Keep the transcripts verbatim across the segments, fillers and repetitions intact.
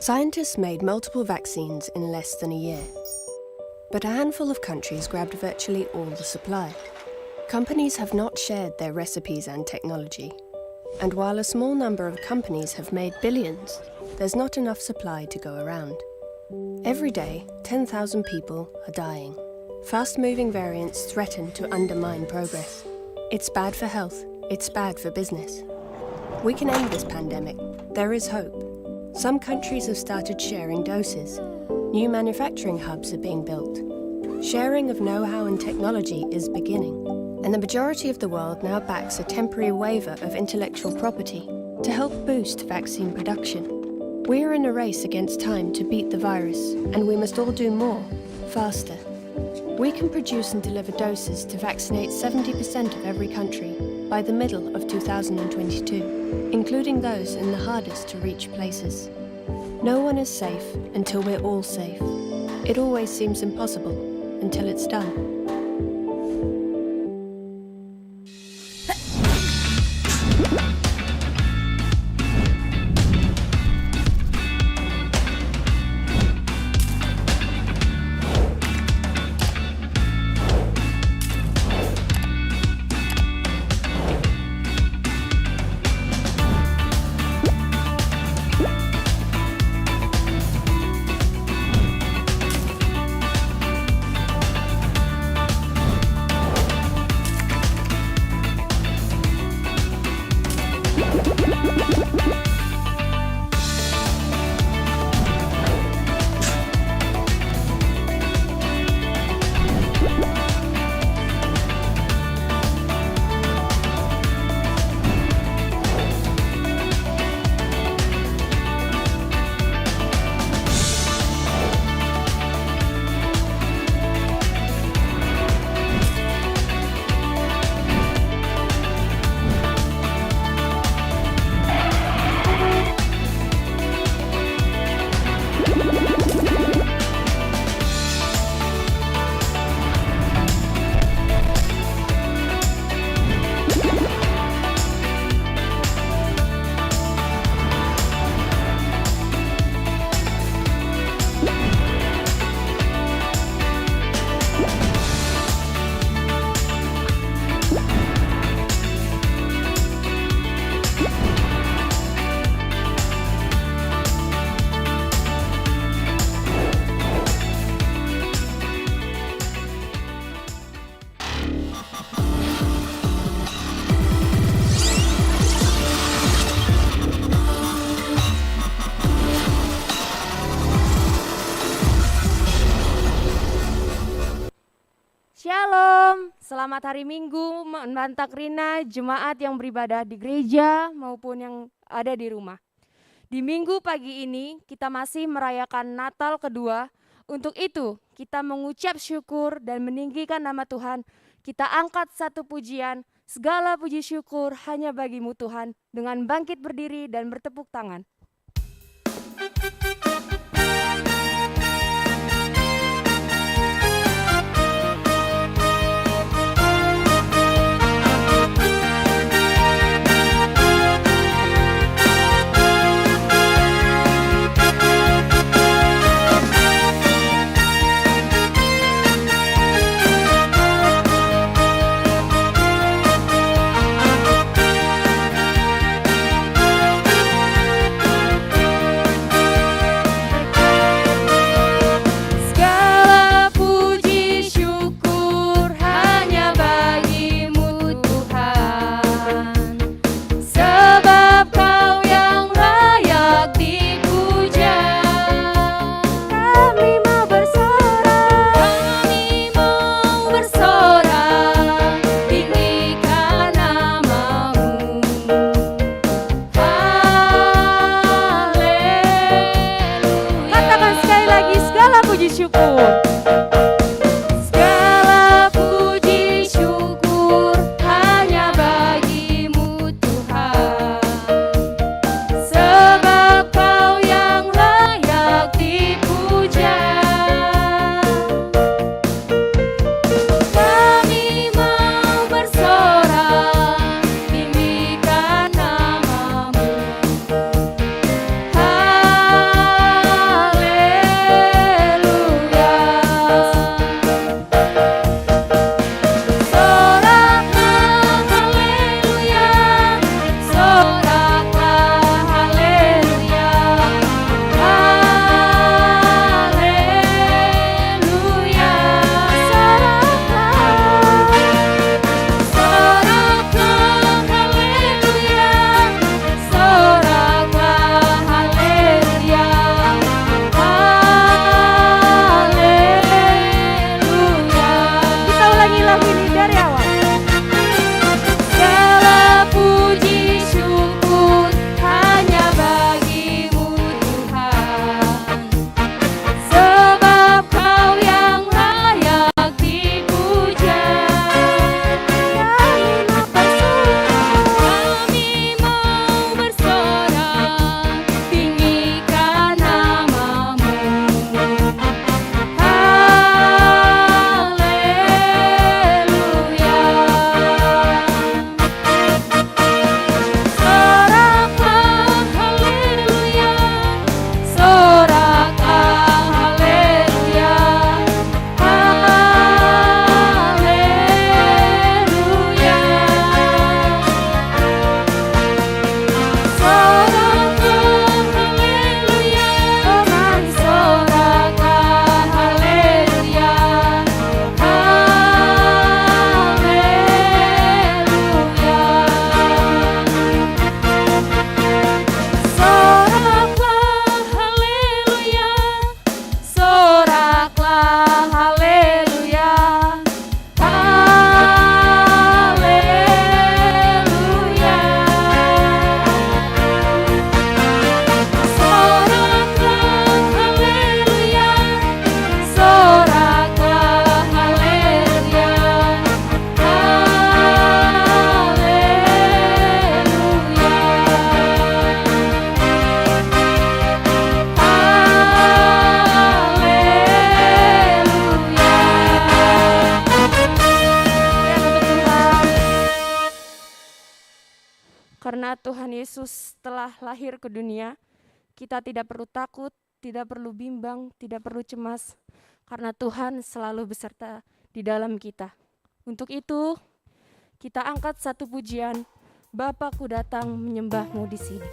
Scientists made multiple vaccines in less than a year. But a handful of countries grabbed virtually all the supply. Companies have not shared their recipes and technology. And while a small number of companies have made billions, there's not enough supply to go around. Every day, ten thousand people are dying. Fast-moving variants threaten to undermine progress. It's bad for health, it's bad for business. We can end this pandemic. There is hope. Some countries have started sharing doses. New manufacturing hubs are being built. Sharing of know-how and technology is beginning. And the majority of the world now backs a temporary waiver of intellectual property to help boost vaccine production. We're in a race against time to beat the virus, and we must all do more, faster. We can produce and deliver doses to vaccinate seventy percent of every country by the middle of two thousand twenty-two, including those in the hardest to reach places. No one is safe until we're all safe. It always seems impossible until it's done. Shalom, selamat hari Minggu, mantap kerina jemaat yang beribadah di gereja maupun yang ada di rumah. Di Minggu pagi ini, kita masih merayakan Natal kedua. Untuk itu, kita mengucap syukur dan meninggikan nama Tuhan. Kita angkat satu pujian, segala puji syukur hanya bagi-Mu Tuhan, dengan bangkit berdiri dan bertepuk tangan. Karena Tuhan Yesus telah lahir ke dunia, kita tidak perlu takut, tidak perlu bimbang, tidak perlu cemas, karena Tuhan selalu beserta di dalam kita. Untuk itu, kita angkat satu pujian, "Bapa, ku datang menyembah-Mu di sini."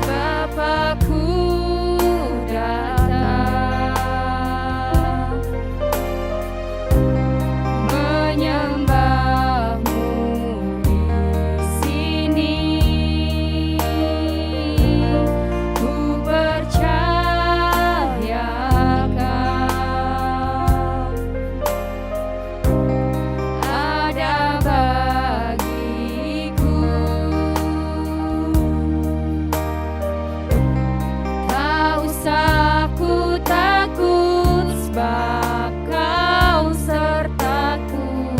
Bapa, ku datang menyembah-Mu di sini. Ku percayakan ada bagiku. Tak usah ku takut, sebab Kau sertaku.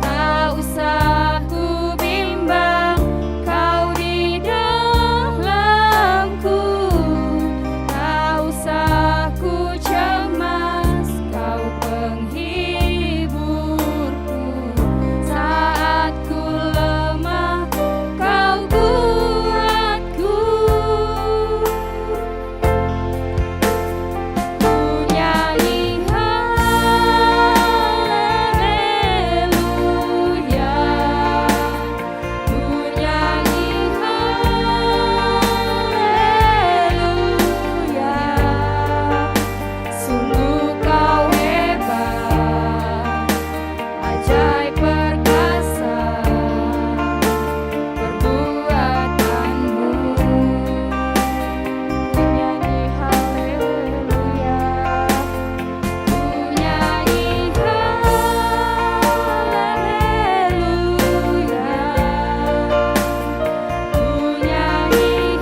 Tak usah ku bimbang, Kau di dalamku. Tak usah ku cemas, Kau penghiburku. Saat ku lemah, Kau kuatku. Ku nyanyi haleluya. Ku nyanyi haleluya, sungguh Kau hebat, ajaib perkasa perbuatan-Mu. Ku nyanyi haleluya. Ku nyanyi haleluya, ku nyanyi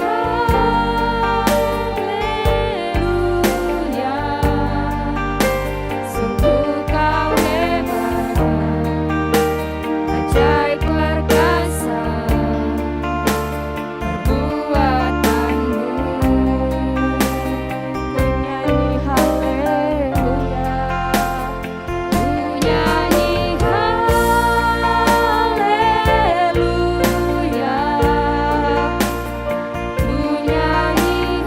haleluya. Sungguh Kau hebat, ajaib perkasa perbuatan-Mu. Ku nyanyi haleluya, ku nyanyi haleluya, ku nyanyi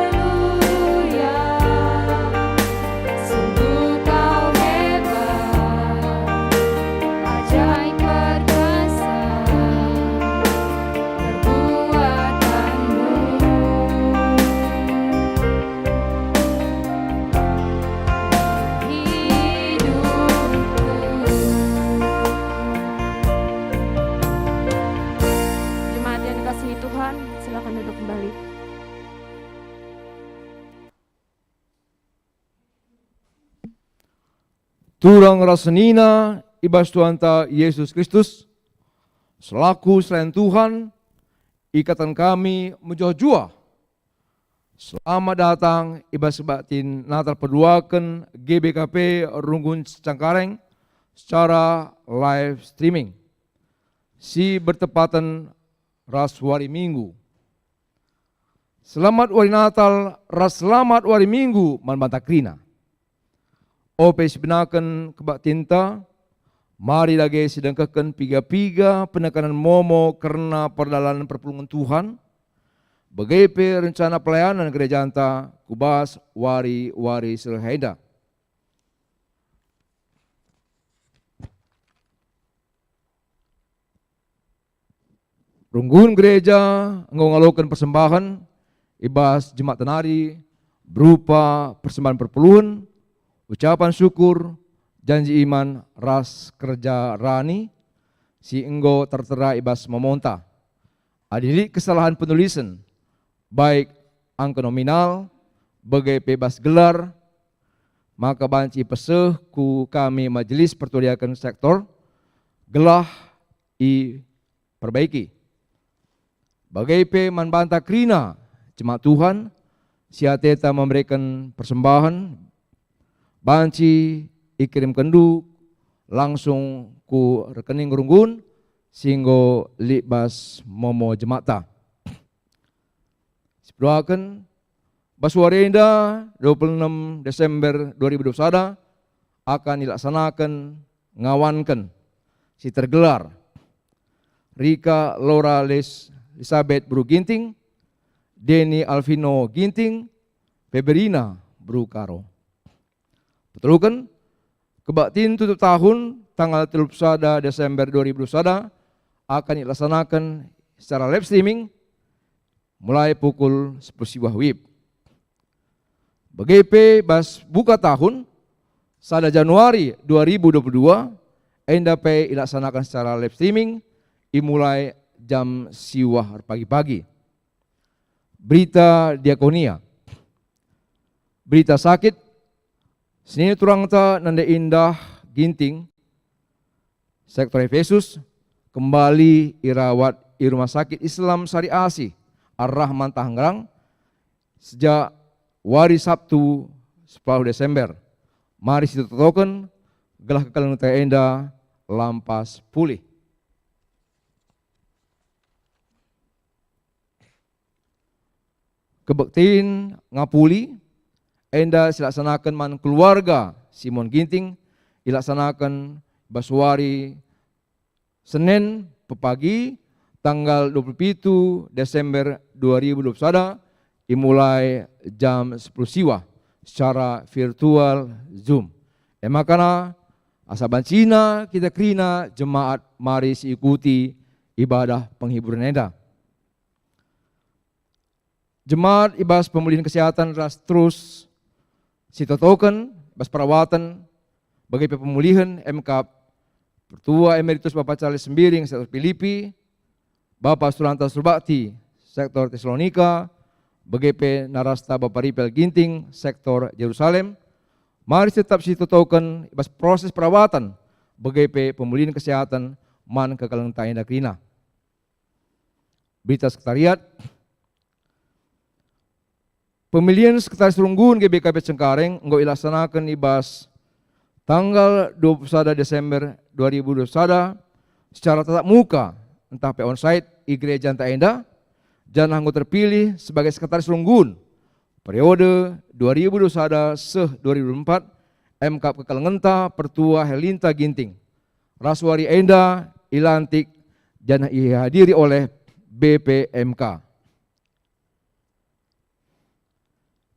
haleluya. Sungguh Kau hebat, ajaib perkasa perbuatan-Mu. Hidupku. Jemaat yang dikasihi Tuhan, silakan duduk kembali. Turang ras senina i bas Tuhanta Jesus Kristus, selaku selain Tuhan, ikataken kami mejuah-juah selamat datang i bas kebaktin Natal perduaken G B K P Runggun Cengkareng secara live streaming si bertepaten ras wari Minggu. Selamat wari Natal ras selamat wari Minggu man banta kerina. Ope sibenaken kebaktinta, mari dage sidengkehken piga-piga penekanen momo kerna perdalanen perpulungen Tuhan, bage pe rencana pelayanan gerejanta ku bas wari-wari si reh enda. Runggun gereja enggo ngaloken persembahen i bas jemaat nari berupa persembahen perpulungen, ucapan syukur, janji iman, ras kerja rani, si enggo tertera i bas momonta. Adi lit kesalahan penulisen, baik angka nominal, bage pe bas gelar, maka banci ipeseh ku kami Majelis Pertua Diaken Sektor, gelah iperbaiki. Bage pe man banta kerina jemaat Tuhan si ateta membereken persembahen, banci ikirimkenndu langsung ku rekening runggun si enggo lit bas momo jematta. Sipeduaken, bas wari enda, dua puluh enam Desember dua ribu dua puluh sada, akan ilaksanaken ngawanken si tergelar Rika Laura Lis-, Elisabeth Beru Ginting, Deni Alvino Ginting, Feberina Beru Karo. Peteluken, kebaktin tutup tahun tanggal telu puluh sada Desember dua ribu dua puluh sada akan ilaksanaken secara live streaming mulai pukul sepuluh siwah wib. Bage pe bas buka tahun, sada Januari dua ribu dua puluh dua, enda pe ilaksanaken secara live streaming, imulai jam siwah erpagi-pagi. Berita diakonia. Berita sakit, senina turangta Nande Indah Ginting, sektor Efesus, kembali irawat i Rumah Sakit Islam Sari Asih, Ar-Rahman Tangerang, sejak wari Sabtu sepuluh Desember. Mari sitotoken gelah kekelengenta enda lampas pulih. Kebaktin ngapuli enda silaksanaken man keluarga Simon Ginting, ilaksanaken bas wari Senen pepagi, tanggal dua puluh pitu Desember dua ribu dua puluh sada, imulai jam sepuluh siwah secara virtual Zoom. E makana, asa bancina kita kerina jemaat mari siikuti ibadah penghiburen enda. Jemaat i bas pemulihen kesehatan ras terus sitotoken bas perawaten bage pe pemulihen M K P, Pertua Emeritus Bapa Charles Sembiring, sektor Pilipi, Bapa Sulanta Surbakti, sektor Tesalonika, bage pe narasta Bapa Ripel Ginting, sektor Jerusalem. Mari tetap sitotoken i bas proses perawatan bage pe pemulihen kesehatan man kekelengenta enda kerina. Berita Sekretariat. Pemilihen Sekretaris Runggun G B K P Cengkareng enggo ilaksanaken i bas tanggal dua puluh sada Desember dua ribu dua puluh sada secara tatap muka ntah pe onsite i gerejanta enda, janah enggo terpilih sebagai Sekretaris Runggun periode dua ribu dua puluh sada seh dua ribu dua puluh empat, M K P kekelengenta Pertua Herlinta Ginting. Ras wari enda ilantik janah ihadiri oleh B P M K.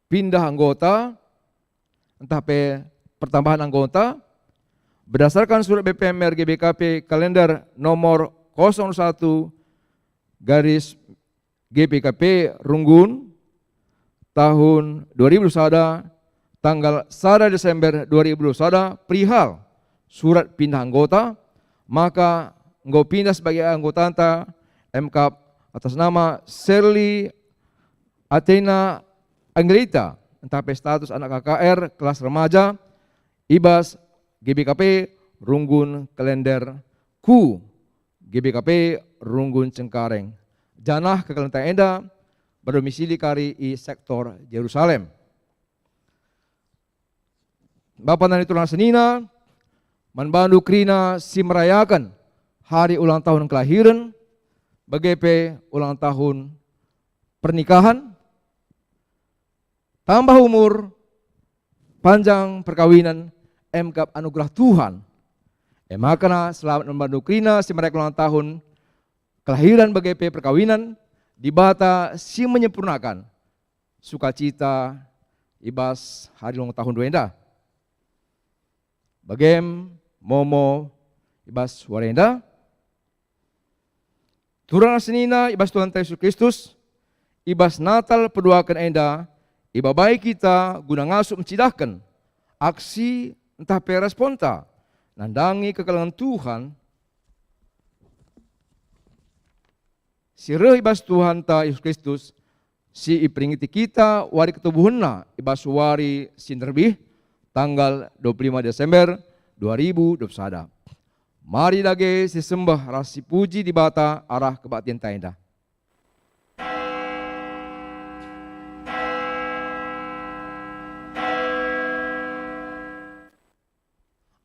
Pindah anggota, ntah pe pertambahan anggota, berdasarkan surat B P M R G B K P kalender nomor kosong satu garis G B K P Runggun tahun dua ribu sada, tanggal sada Desember dua ribu dua sada, perihal surat pindah anggota, maka enggo pindah sebagai anggotanta M K P atas nama Serli Athena Angelita, ntah pe status anak K K R kelas remaja, i bas G B K P Runggun Kalender ku G B K P Runggun Cengkareng, janah kekelengenta enda berdomisili kari i sektor Jerusalem. Bapa nande turang senina, man bandu kerina si merayaken hari ulang tahun kelahiren, bage pe ulang tahun pernikahan, tambah umur, panjang perkawinen, emkap anugerah Tuhan. E makana selamat man bandu kerina si merayaken ulang tahun kelahiran bage pe perkawinen, Dibata si menyempurnakan sukacita i bas hari ulang tahun enda. Bagem momo i bas wari enda. Turang senina i bas Tuhanta Yesus Kristus, i bas Natal peduaken enda, ibabai kita guna ngasup ncidahken aksi ntah pe responta nandangi kekelengen Tuhan. si reh i bas Tuhanta Jesus Kristus, si iperingeti kita wari ketubuhenNa i bas wari si nderbih, tanggal dua puluh lima Desember dua ribu dua puluh sada. Mari dage sisembah ras sipuji Dibata arah kebaktinta enda.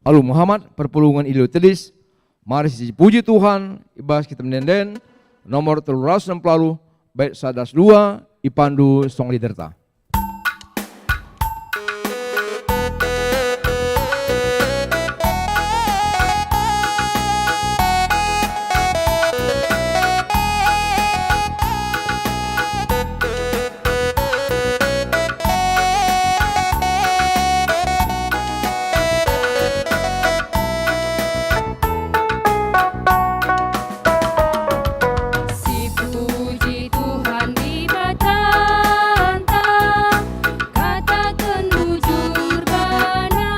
Alu Muhammad, perpulungen i Lebo Tedis, mari sipuji Tuhan i bas kitab ende-enden, nomor telu ratus enam puluh, bait sada ras dua, ipandu song leaderta. Sipuji Tuhan Dibatanta, kataken bujur baNa,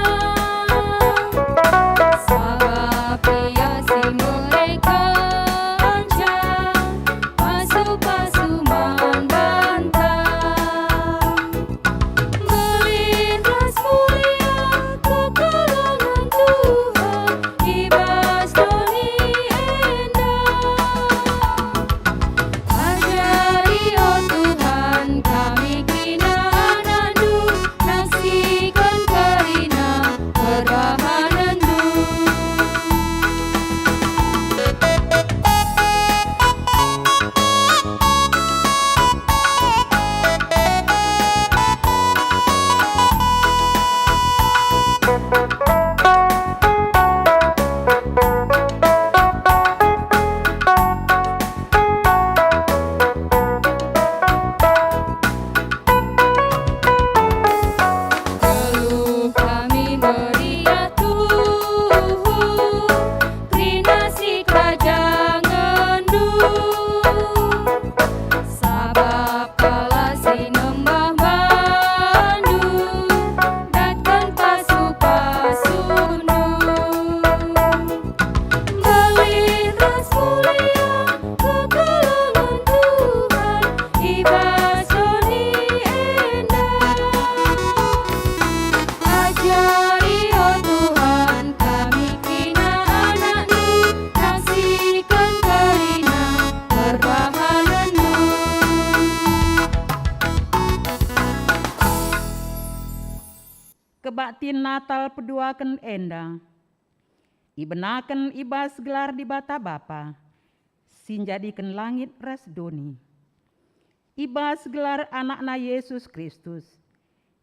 sabap Ia si mereken pasu-pasu man banta. Mbelin ras mulia kekelengen Tuhan i bas doni enda. Ajari, o Tuhan, kami kerina anak-Ndu, naksiken kerina perbahanenNdu. Geluh kami meriah tuhu, kerina sikerajangenNdu. Sabap kalak si nembah bandu, datken pasu-pasuNdu. Mbelin ras mulia kekelengen Tuhan i bas doni enda. Ajari, o Tuhan, kami kerina anak-Ndu, naksiken kerina perbahanenNdu. Kebaktin Natal peduaken enda ibenaken i bas gelar Dibata Bapa, si njadiken langit ras doni, i bas gelar AnakNa Jesus Kristus,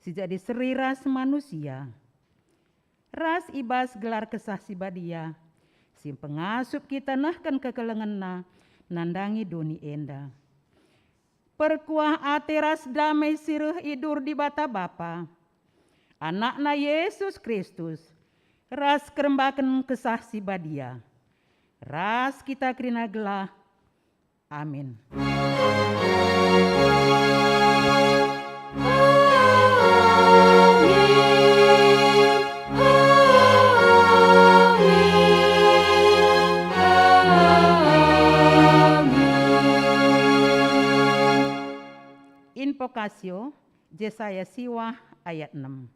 si jadi seri ras manusia, ras i bas gelar Kesah Si Badia, si mpengasup kita nehken kekelengenNa nandangi doni enda. Perkuah ate ras dame si reh i dur Dibata Bapa, AnakNa Jesus Kristus, ras kerembaken Kesah Si Badia, ras kita kerina gelah. Amin. Amin. Amin. Amin. Invokasio, Jesaya siwah ayat enem.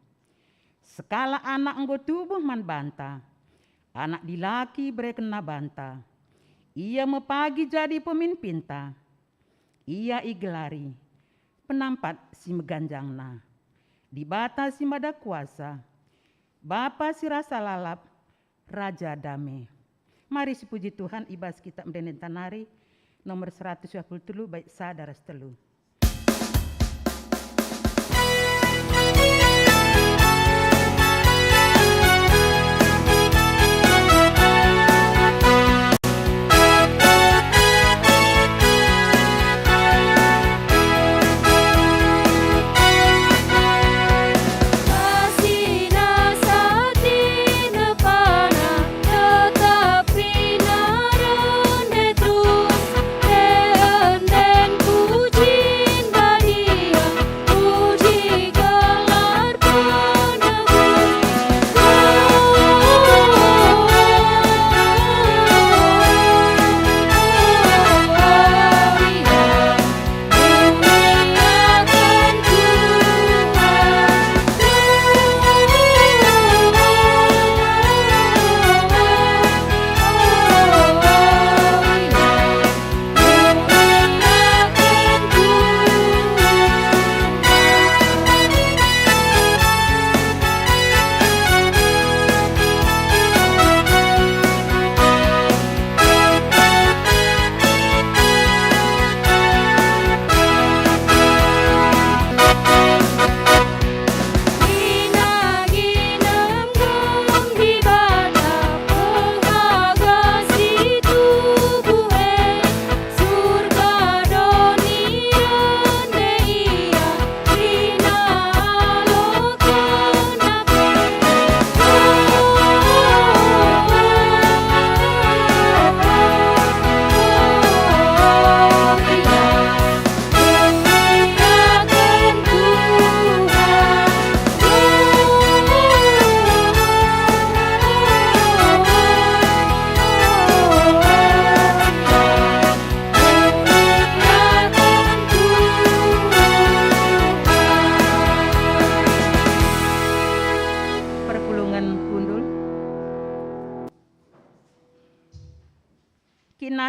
Sekalak anak enggo tubuh man banta, anak dilaki iberekenNa banta. Ia me pagi jadi pemimpinta. Ia igelari Penampat Si Meganjangna, Dibata Si Mada Kuasa, Bapa Si Rasa Lalap, Raja Dame. Mari sipuji Tuhan i bas kitab ende-enden nari, nomor seratus dua puluh telu, bait sada ras telu.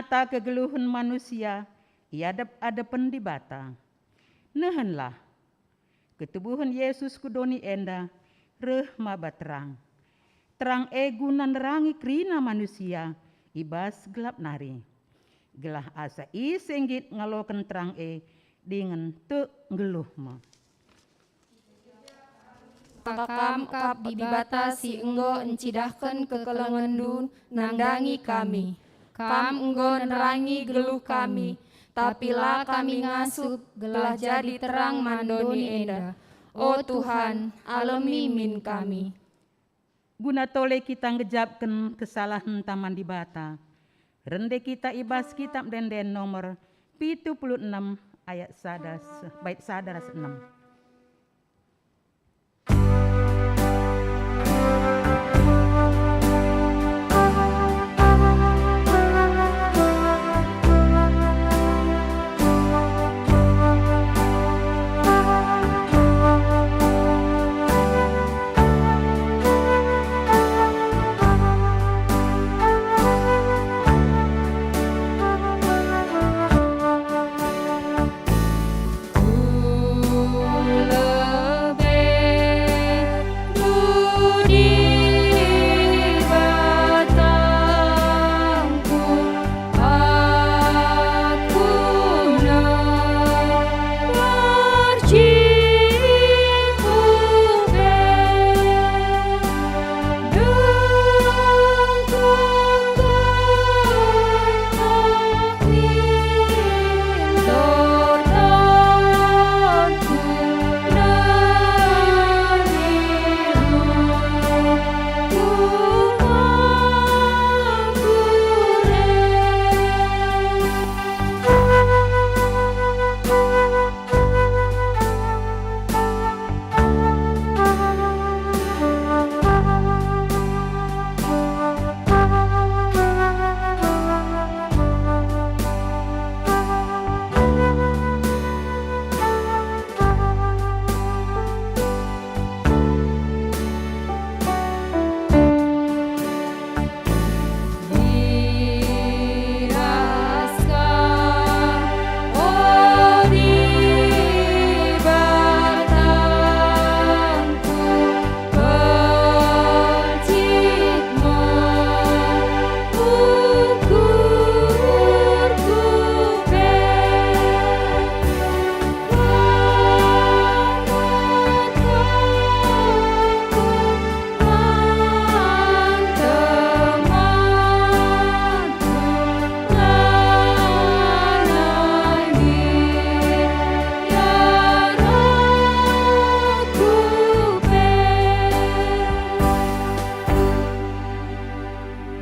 Nyata kegeluhen manusia i adep-adepen Dibata. Nehenlah, ketubuhen Yesus ku doni enda reh maba terang. Terang e guna nerangi kerina manusia i bas gelap nari, gelah asa ise nggit ngaloken terang e dingen tek nggeluh me. Kam kap Dibata si enggo ncidahken kekelengenndu nandangi kami. Kam enggo nerangi geluh kami, tapi la kami ngasup gelah jadi terang man doni enda. O Tuhan, alemi min kami. Guna tole kita ngejapken kesalahenta man Dibata, rende kita i bas Kitab Ende-enden nomor pitu puluh enem ayat sada se-, bait sada ras enem.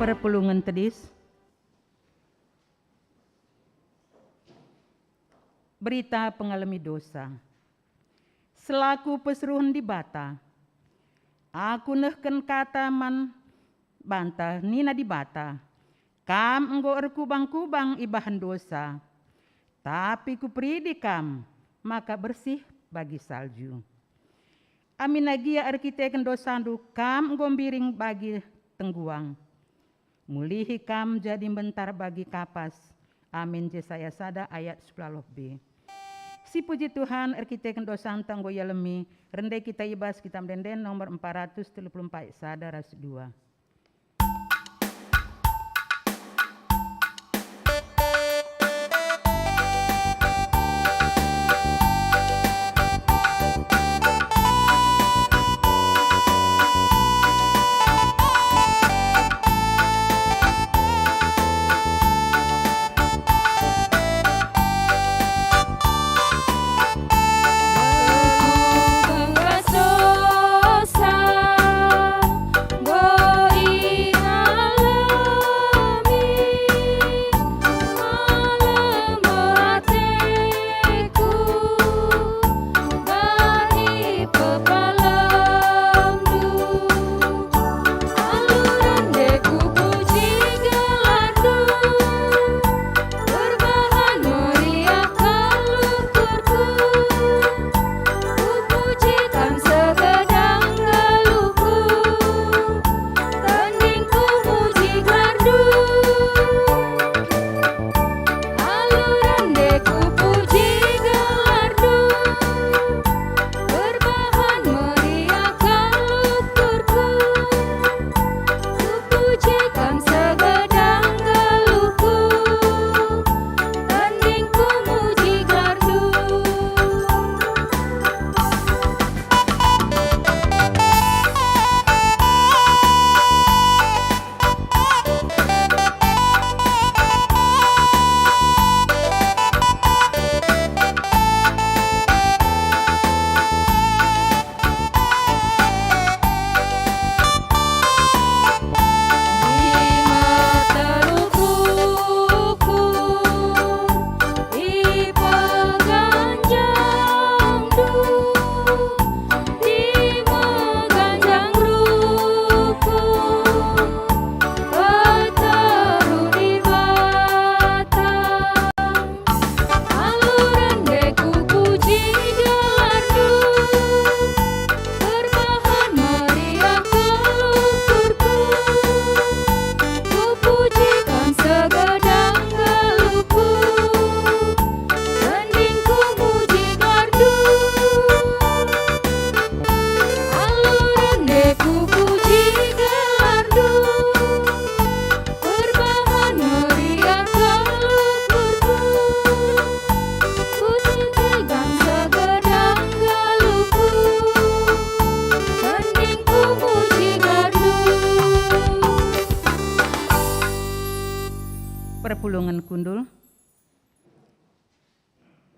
Perpulungen tedis. Berita pengalemi dosa. Selaku persuruhen Dibata, aku nehken kata man banta, nina Dibata, "Kam enggo erkubang-kubang ibahan dosa, tapi Kuperidi kam maka bersih bagi salju. Aminna gia erkiteken dosandu kam enggo mbiring bagi tengguang. Mulihi kam jadi mbentar bagi kapas." Amin. Jesaya sada ayat sepuluh b. Sipuji Tuhan, erkiteken dosanta enggo ialemi, rende kita i bas Kitab Ende-enden nomor empat ratus telu puluh empat, sada ras dua.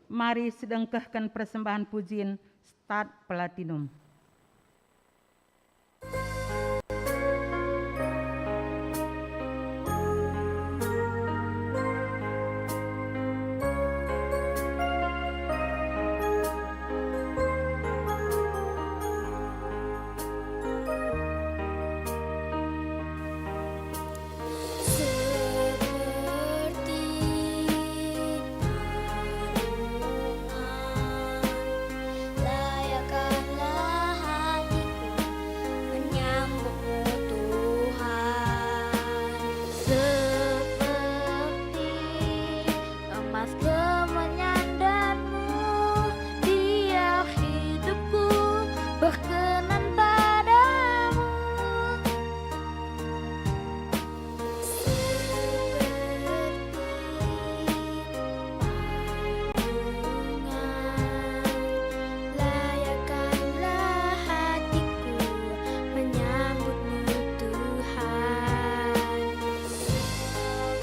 Mari sidengkehken persembahen pujin Stat Platinum. Seperti pangungan, layakkanlah hatiku menyambutmu, Tuhan. Seperti emas kemenyan danmu, biar hidupku berkenan padamu. Seperti pangungan, layakkanlah hatiku menyambutmu, Tuhan. Seperti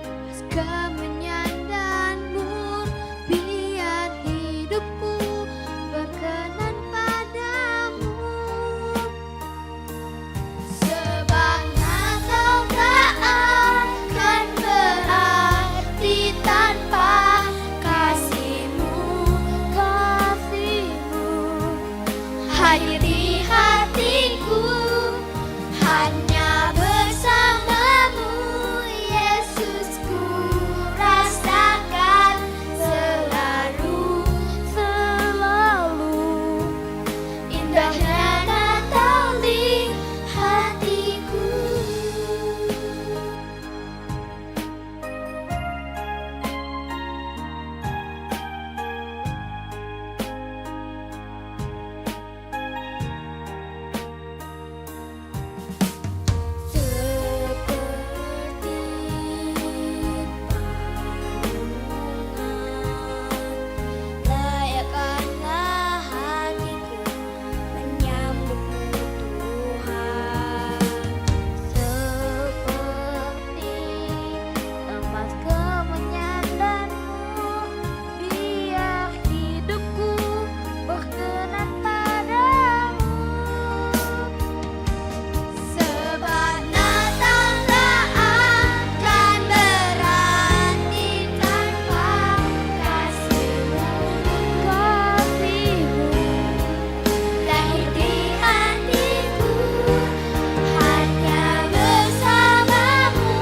emas kemenyan danmu, biar hidupku berkenan padamu. Sebab Natal tak akan berarti tanpa kasihmu, kasihmu. Hadir di hatiku, hanya bersamamu, Yesus, ku rasakan selalu, selalu. Indahnya Natal di hatiku. Seperti pangungan, layakkanlah hatiku menyambutmu, Tuhan. Seperti emas kemenyan danmu, biar hidupku berkenan padamu. Sebab Natal tak akan berarti tanpa kasihmu, kasihmu. Lahir di hatiku, hanya bersamamu,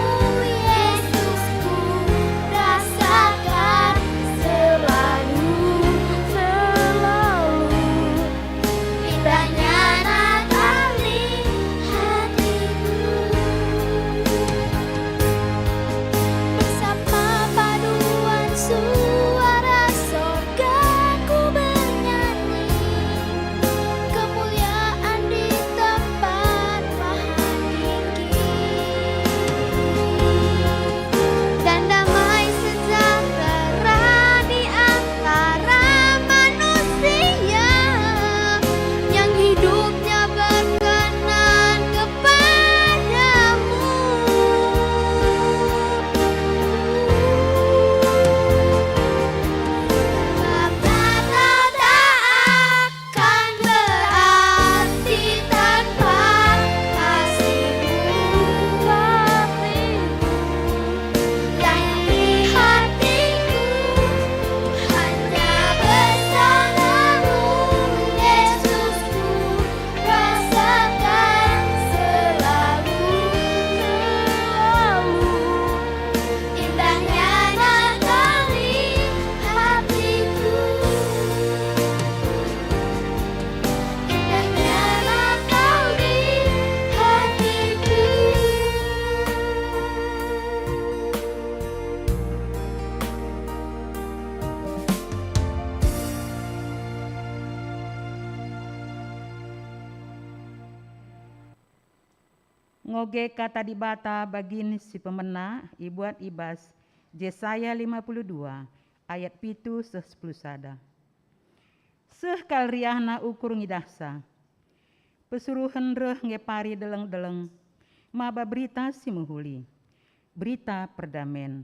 Yesus, ku rasakan selalu, selalu. Indahnya Natal di hatiku. Bersama paduan suara sorga ku bernyanyi, kemuliaan di tempat maha tinggi. Dan damai sejahtera di antara manusia yang hidupnya berkenan kepadamu. Sebab Natal tak akan berarti tanpa kasihmu, kasihmu. Yang di hatiku hanya bersamamu, Yesus, ku rasakan selalu, selalu. Indahnya Natal di hatiku. Indahnya Natal di hatiku. Ngoge kata Dibata bagin si pemena ibuat i bas Jesaya lima puluh dua ayat pitu seh sepuluh sada. Seh kal riahna ukur ngidahsa. Pesuruhen reh nge pari deleng-deleng maba berita si mehuli, berita perdamen.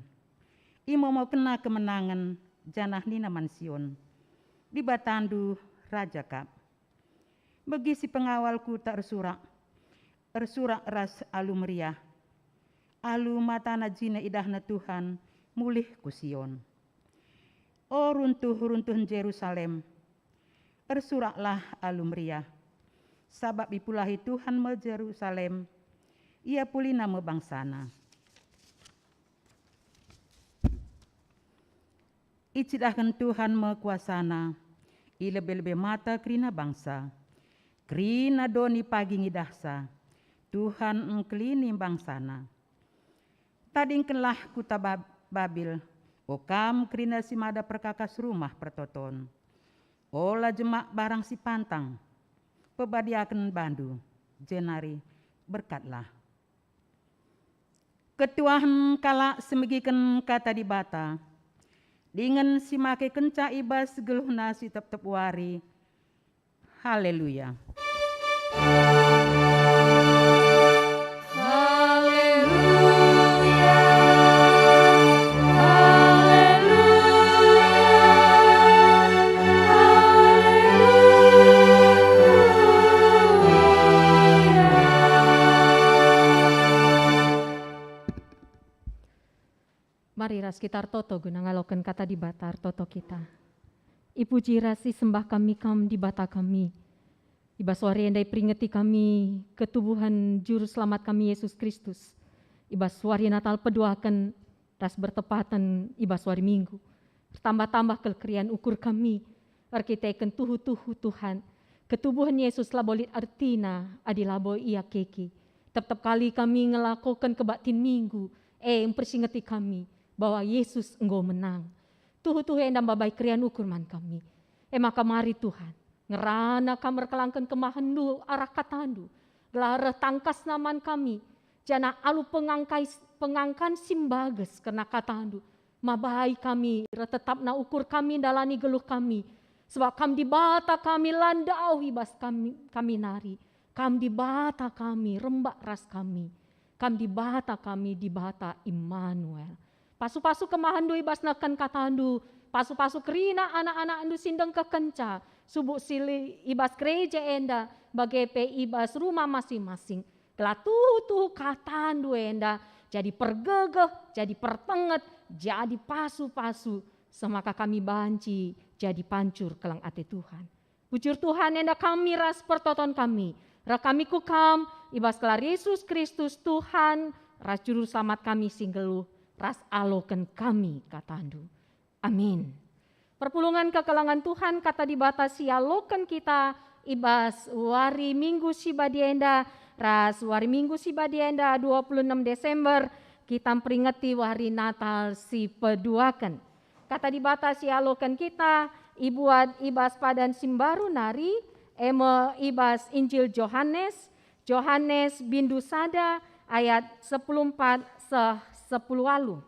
Imomokenna kemenangen, janah nina man Sion, "Dibatandu Raja kap." Begi si pengawal kuta ersurak, ersurak ras alu meriah. Alu matana jine idahna Tuhan mulih ku Sion. O runtuh-runtuhen Jerusalem, ersuraklah alu meriah, sabap ipulahi Tuhan me Jerusalem, Ia pulina me bangsaNa. Icidahken Tuhan me kuasaNa i lebe-lebe mata kerina bangsa. Kerina doni pagi ngidahsa, Tuhan engkelini bangsaNa. Tadingkenlah kuta Bab-, Babil, o kam kerina si mada perkakas rumah pertoton. Ola jemak barang si pantang, pebadiaken bandu, jenari berkatlah. Ketuahen kalak si megiken Kata Dibata, dingen si make kenca i bas geluhna si tep-tep wari. Haleluya! Haleluya, haleluya, haleluya. Mari ras kita ertoto guna ngaloken Kata Dibata, ertoto kita. Ipuji ras isembah kami Kam, Dibata kami. I bas wari enda iperingeti kami ketubuhen Juru Selamat kami, Yesus Kristus. I bas wari Natal peduaken ras bertepaten i bas wari Minggu. Ertambah-tambah kal kerian ukur kami, erkiteken tuhu-tuhu Tuhan, ketubuhen Yesus labo lit ertina adi labo Ia keke. Tep-tep kali kami ngelakoken kebaktin Minggu, e mpersingeti kami bahwa Yesus enggo menang. Tuhu-tuhu enda mbabai kerian ukur man kami. E maka mari Tuhan, ngerana kam erkelangken kemahenNdu arah KataNdu, gelah reh tangkasna man kami, janah alu pengangkai-, pengangkan si mbages kerna KataNdu, mabai kami, reh tetapna ukur kami ndalani geluh kami, sebab Kam Dibata kami la ndauh i bas kami, kami nari. Kam Dibata kami, rembak ras kami. Kam Dibata kami, Dibata Immanuel. Pasu-pasu kemahenNdu i bas neken KataNdu, pasu-pasu kerina anak-anakNdu si ndengkehkenca, subuk si li-, i bas gereja enda, bage pe i bas rumah masing-masing. Gelah tuhu-tuhu KataNdu enda jadi pergegeh, jadi pertenget, jadi pasu-pasu, semaka kami banci jadi pancur keleng ate Tuhan. Bujur Tuhan, enda kami ras pertoton kami, reh kami ku Kam, i bas gelar Yesus Kristus Tuhan ras Juru Selamat kami si nggeluh, ras aloken kami KataNdu. Amin. Perpulungen kekelengen Tuhan, Kata Dibata si ialoken kita i bas wari Minggu si badia enda ras wari Minggu si badia enda, dua puluh enam Desember, kita mperingeti wari Natal si peduaken. Kata Dibata si ialoken kita ibuat i bas padan si mbaru nari, e me i bas Injil Johanes, Johanes bindu sada ayat sepuluh empat seh sepuluh waluh.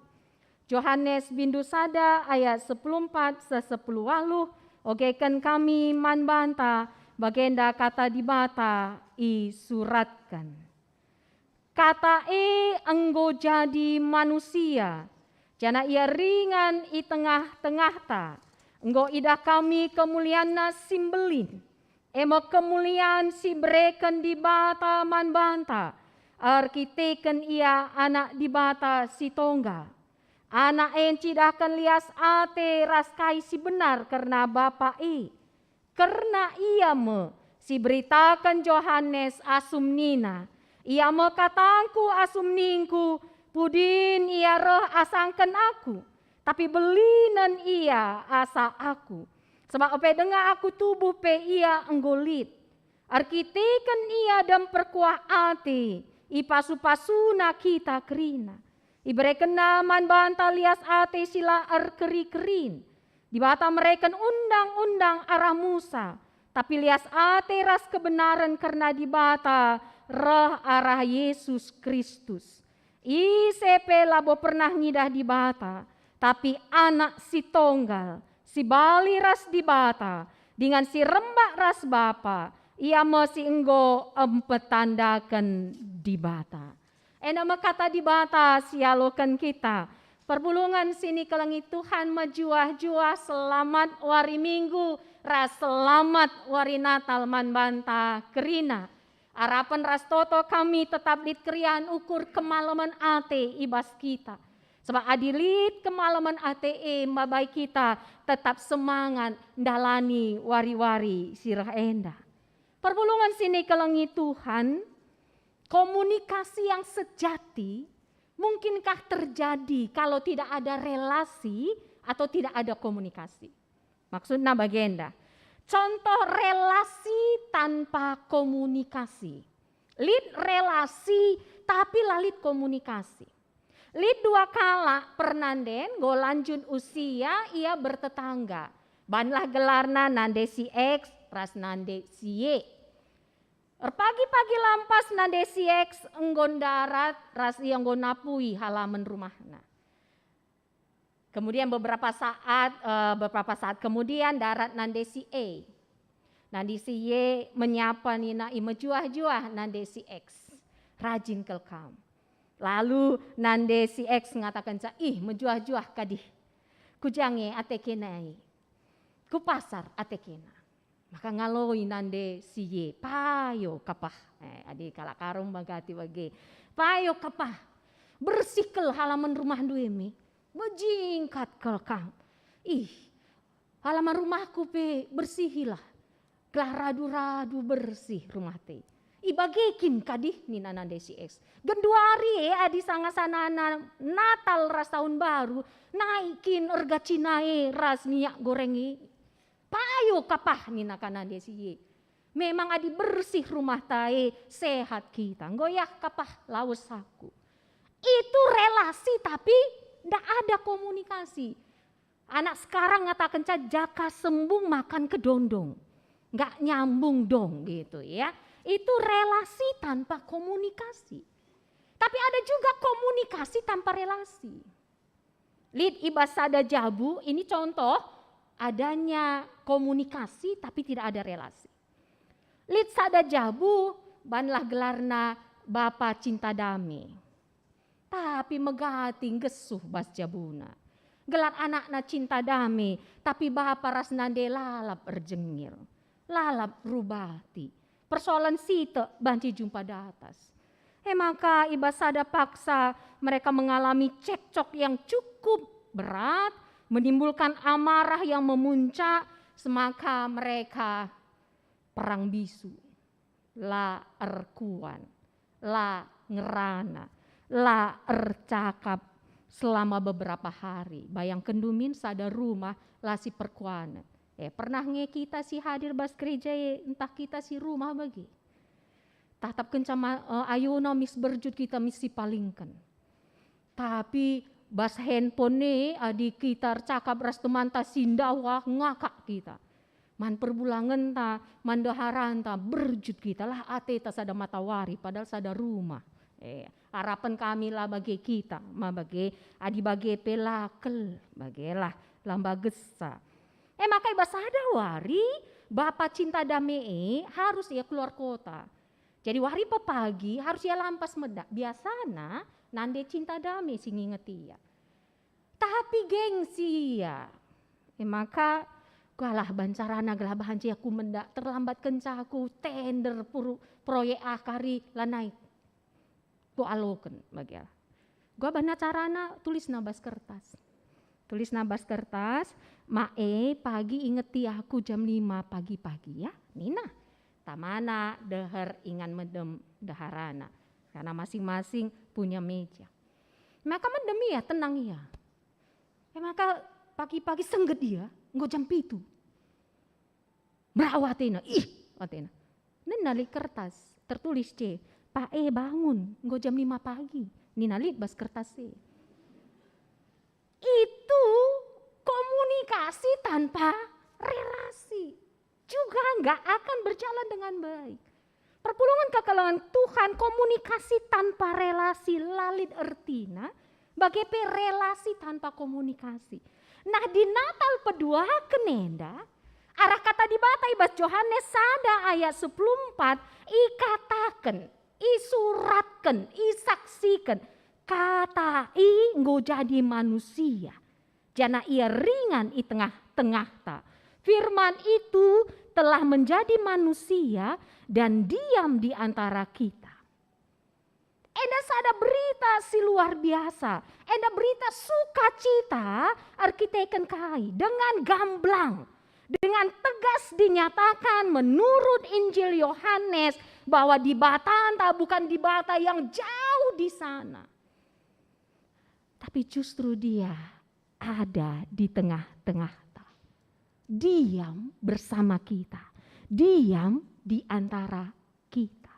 Johanes bindu sada ayat sepuluh empat seh sepuluh waluh, ogeken kami man banta, bagenda Kata Dibata isuratken. Kata e enggo jadi manusia, janah Ia ringan i tengah-tengahta. Enggo idah kami kemulianNa si mbelin, e me kemulian si ibereken Dibata man banta, erkiteken Ia Anak Dibata si Tonggal. Anak e ncidahken lias ate ras kai si benar kerna Bapa e. Kerna Ia me si iberitaken Johanes asum nina, "Ia me katangKu asum ningKu, 'Pudin Ia reh asangken Aku, tapi belinen Ia asa Aku.' Sabap ope denga Aku tubuh pe Ia enggo lit." Erkiteken Ia dem perkuah ate, ipasu-pasuNa kita kerina. IberekenNa man banta lias ate si la erkeri-kerin. Dibata mereken undang-undang arah Musa, tapi lias ate ras kebenaren kerna Dibata reh arah Yesus Kristus. Ise pe labo pernah ngidah Dibata, tapi Anak si Tonggal, si bali ras Dibata, dingen si rembak ras Bapa, Ia me si enggo mpetandaken Dibata. Enda me Kata Dibata si ialoken kita. Perpulungen si nikelengi Tuhan, mejuah-juah selamat wari Minggu ras selamat wari Natal man banta kerina. Arapen ras toto kami tetap lit keriahen ukur kemalemen ate i bas kita. Sebab adi lit kemalemen ate e, mabai kita tetap semangat ndalani wari-wari si reh enda. Perpulungen si nikelengi Tuhan, komunikasi yang sejati mungkinkah terjadi kalau tidak ada relasi atau tidak ada komunikasi? Maksudna bagenda. Contoh relasi tanpa komunikasi. Lit relasi tapi la lit komunikasi. Lit dua kalak pernanden enggo lanjut usia, ia bertetangga. Banlah gelarna nande si X ras nande si Y. Erpagi-pagi lampas nande si X enggo ndarat ras ia enggo napui halaman rumahna. Kemudian beberapa saat, eh, beberapa saat kemudian ndarat nande si A. Nande si Y menyapa nina, "Ih, mejuah-juah nande si X. Rajin kal kam." Lalu nande si X ngatakenca, "Ih, mejuah-juah kadih. Ku ja nge ate kena i. Ku pasar ate kena." Maka ngaloi nande si Y, "Payo kapah." Eh, adi kalak Karo megati bage. "Payo kapah. Bersih kal halaman rumahndu e me. Mejingkat kal kam. Ih, halaman rumahku pe bersihilah. Gelah radu-radu bersih rumah te. I bage kin kadih," nina nande si X. "Genduari e adi sanga-sangana Natal ras Tahun Baru, naik kin erga cina e ras minyak goreng e. Payo kapah," nina ka nande si Y. "Memang adi bersih rumah ta e, sehat kita. Enggo yah kapah lawes aku." Itu relasi tapi ndak ada komunikasi. Anak sekarang ngatakenca, "Jaka sembung makan kedondong." Nggak nyambung dong gitu ya. Itu relasi tanpa komunikasi. Tapi ada juga komunikasi tanpa relasi. Lit i bas sada jabu, ini contoh adanya komunikasi tapi tidak ada relasi. Lit sada jabu, banlah gelarna Bapa Cinta Dame. Tapi megati nggesuh bas jabuna. Gelar anakna Cinta Dame, tapi bapa ras nande lalap erjengil, lalap rubati. Persoalan sitik banci jumpa datas. E maka i bas sada paksa mereka mengalami cekcok yang cukup berat, menimbulkan amarah yang memuncak, semaka mereka perang bisu. La erkuan, la ngerana, la ercakap selama beberapa hari. Bayangkenndu min, sada rumah la siperkuanen. Eh, pernah nge kita si hadir bas gereja e, ntah kita si rumah bage? Tatap kenca ma-, eh, ayona mis berjut kita mis sipalingken. Tapi bas handphone e, adi kita ercakap ras temanta si ndauh, ah, ngakak kita. Man perbulangenta, man ndeharanta, berjut kita, lah ateta sada matawari, padahal sada rumah. Eh, arapen kami la bage kita, ma bage, adi bage pe la kel, bagelah, la mbagesa. Eh, maka i bas sada wari, Bapa Cinta Dame e harus ia keluar kota. Jadi wari pepagi harus ia lampas meda. Biasana nande Cinta Dame si ngingeti ia. Tapi gengsi ia. E maka, "Kualah bancarana gelah banci aku menda, terlambat kenca aku tender puru-, proyek ah kari lanai." Kualoken bage. Gua bana carana tulisna bas kertas. Tulisna bas kertas, "Mae, pagi ingeti aku jam lima pagi-pagi ya," nina. Tamana deher ingan medem ndeharana, karena masing-masing punya meja. Maka medem ia, tenang ia. E maka pagi-pagi sengget ia, enggo jam pitu. Merawa atena, ih, atena. Nina lit kertas, tertulis ce, "Pae bangun, enggo jam lima pagi." Nina lit bas kertas e. Itu komunikasi tanpa relasi. Juga nggak akan berjalan dengan baik. Perpulungen kekelengen Tuhan, komunikasi tanpa relasi la lit ertina, bage pe relasi tanpa komunikasi. Nah, di Natal peduaken enda, arah Kata Dibata i bas Johanes sada ayat sepuluh empat ikataken, isuratken, isaksiken, Kata i enggo jadi manusia, janah ia ringan i tengah-tengahta. Firman itu telah menjadi manusia dan diam di antara kita. Enda sada berita si luar biasa. Enda berita sukacita erkiteken kai? Dengan gamblang, dengan tegas dinyatakan menurut Injil Yohanes bahwa Dibata enda bukan Dibata yang jauh di sana. Tapi justru Dia ada di tengah-tengahta. Diam bersama kita. Diam di antara kita.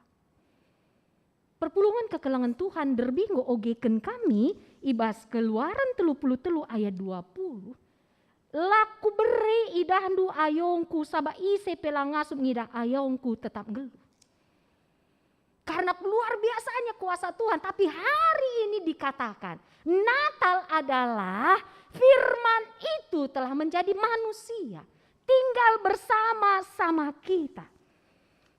Perpulungen kekelengen Tuhan, derbi enggo ogeken kami i bas Keluaran telu puluh telu ayat dua puluh, "La kubere idahndu ayongku, sabap ise pe la ngasup ngidah ayongku tetap nggeluh." Karena luar biasanya kuasa Tuhan, tapi hari ini dikatakan, Natal adalah Firman itu telah menjadi manusia, tinggal bersama-sama kita.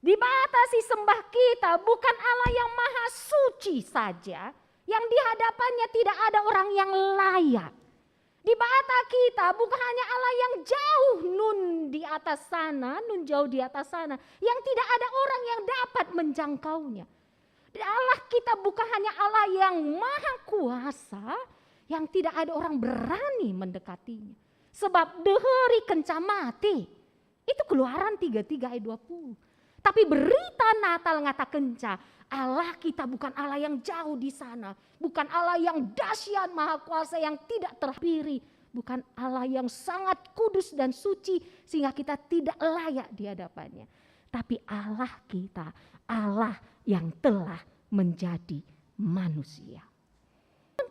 Dibata si sembah kita bukan Allah yang maha suci saja, yang di hadapannya tidak ada orang yang layak. Dibata kita bukan hanya Allah yang jauh nun di atas sana, nun jauh di atas sana, yang tidak ada orang yang dapat menjangkaunya. Allah kita bukan hanya Allah yang maha kuasa, yang tidak ada orang berani mendekatinya. Sebab deheri kenca mate. Itu Keluaran tiga tiga ayat dua puluh. Tapi berita Natal ngatakenca, Allah kita bukan Allah yang jauh di sana, bukan Allah yang dahsyat maha kuasa yang tidak terhampiri, bukan Allah yang sangat kudus dan suci sehingga kita tidak layak di hadapannya. Tapi Allah kita, Allah yang telah menjadi manusia.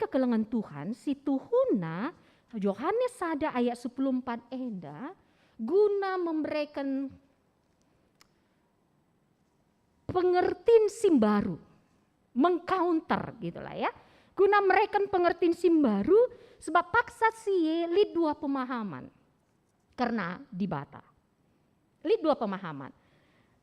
Kekelengen Tuhan, si tuhuna Yohanes sada ayat sepuluh empat enda guna memberikan pengertin si mbaru, mengcounter gitulah ya. Guna mereken pengertin si mbaru, sebab paksa si e lit dua pemahaman kerna Dibata. Lit dua pemahaman.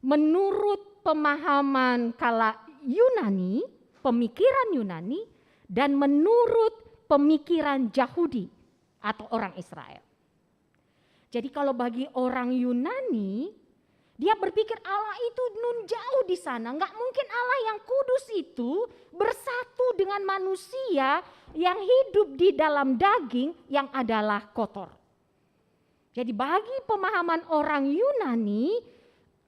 Menurut pemahaman kalak Yunani, pemikiran Yunani, dan menurut pemikiran Jahudi atau orang Israel. Jadi kalau bagi orang Yunani, dia berpikir Allah itu nun jauh di sana. Nggak mungkin Allah yang kudus itu bersatu dengan manusia yang hidup di dalam daging yang adalah kotor. Jadi bagi pemahaman orang Yunani,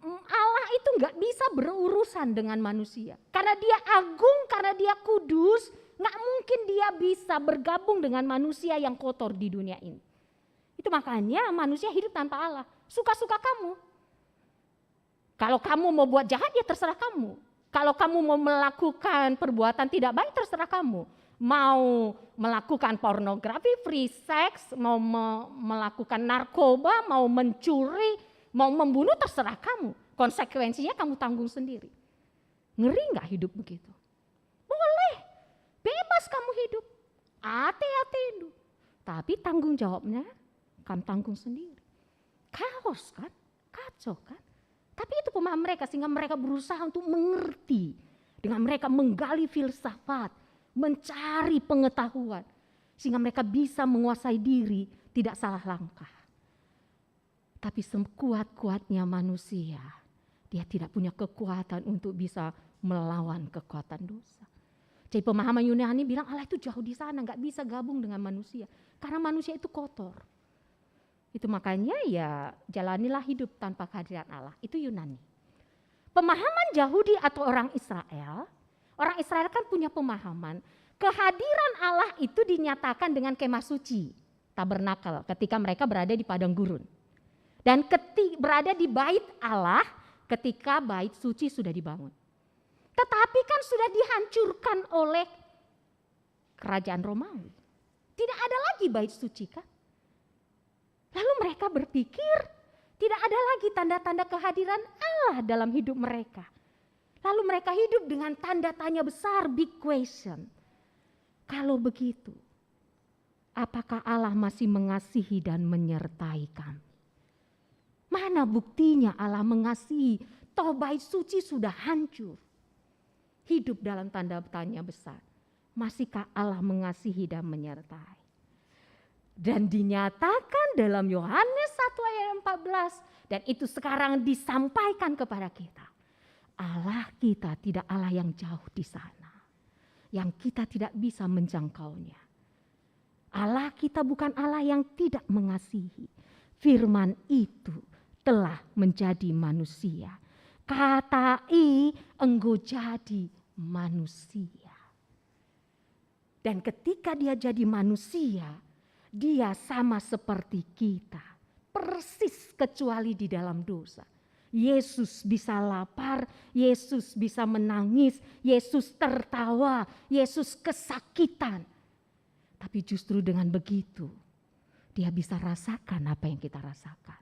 mm, Allah itu nggak bisa berurusan dengan manusia. Karena Dia agung, karena Dia kudus, nggak mungkin Dia bisa bergabung dengan manusia yang kotor di dunia ini. Itu makanya manusia hidup tanpa Allah. Suka-suka kamu. Kalau kamu mau buat jahat, ya terserah kamu. Kalau kamu mau melakukan perbuatan tidak baik, terserah kamu. Mau melakukan pornografi, free sex, mau me-, melakukan narkoba, mau mencuri, mau membunuh, terserah kamu. Konsekuensinya kamu tanggung sendiri. Ngeri nggak hidup begitu? Boleh. Bebas kamu hidup. Ate-atendu. Tapi tanggung jawabnya kamu tanggung sendiri. Kaos kan? Kacau kan? Tapi itu pemahaman mereka, sehingga mereka berusaha untuk mengerti. Dengan mereka menggali filsafat, mencari pengetahuan. Sehingga mereka bisa menguasai diri, tidak salah langkah. Tapi sekuat-kuatnya manusia, dia tidak punya kekuatan untuk bisa melawan kekuatan dosa. Jadi pemahaman Yunani bilang Allah itu jauh di sana, nggak bisa gabung dengan manusia. Karena manusia itu kotor. Itu makanya ya jalanilah hidup tanpa kehadiran Allah. Itu Yunani. Pemahaman Jahudi atau orang Israel, orang Israel kan punya pemahaman kehadiran Allah itu dinyatakan dengan kemah suci, tabernakel, ketika mereka berada di padang gurun. Dan keti-, berada di bait Allah ketika bait suci sudah dibangun. Tetapi kan sudah dihancurkan oleh kerajaan Romawi. Tidak ada lagi bait suci kan? Lalu mereka berpikir, tidak ada lagi tanda-tanda kehadiran Allah dalam hidup mereka. Lalu mereka hidup dengan tanda tanya besar, big question. Kalau begitu, apakah Allah masih mengasihi dan menyertai kami? Mana buktinya Allah mengasihi? Toh bait suci sudah hancur. Hidup dalam tanda tanya besar. Masihkah Allah mengasihi dan menyertai? Dan dinyatakan dalam Yohanes satu ayat empat belas, dan itu sekarang disampaikan kepada kita. Allah kita tidak Allah yang jauh di sana, yang kita tidak bisa menjangkaunya. Allah kita bukan Allah yang tidak mengasihi. Firman itu telah menjadi manusia. Kata i enggo jadi manusia. Dan ketika dia jadi manusia, dia sama seperti kita. Persis kecuali di dalam dosa. Yesus bisa lapar, Yesus bisa menangis, Yesus tertawa, Yesus kesakitan. Tapi justru dengan begitu, dia bisa rasakan apa yang kita rasakan.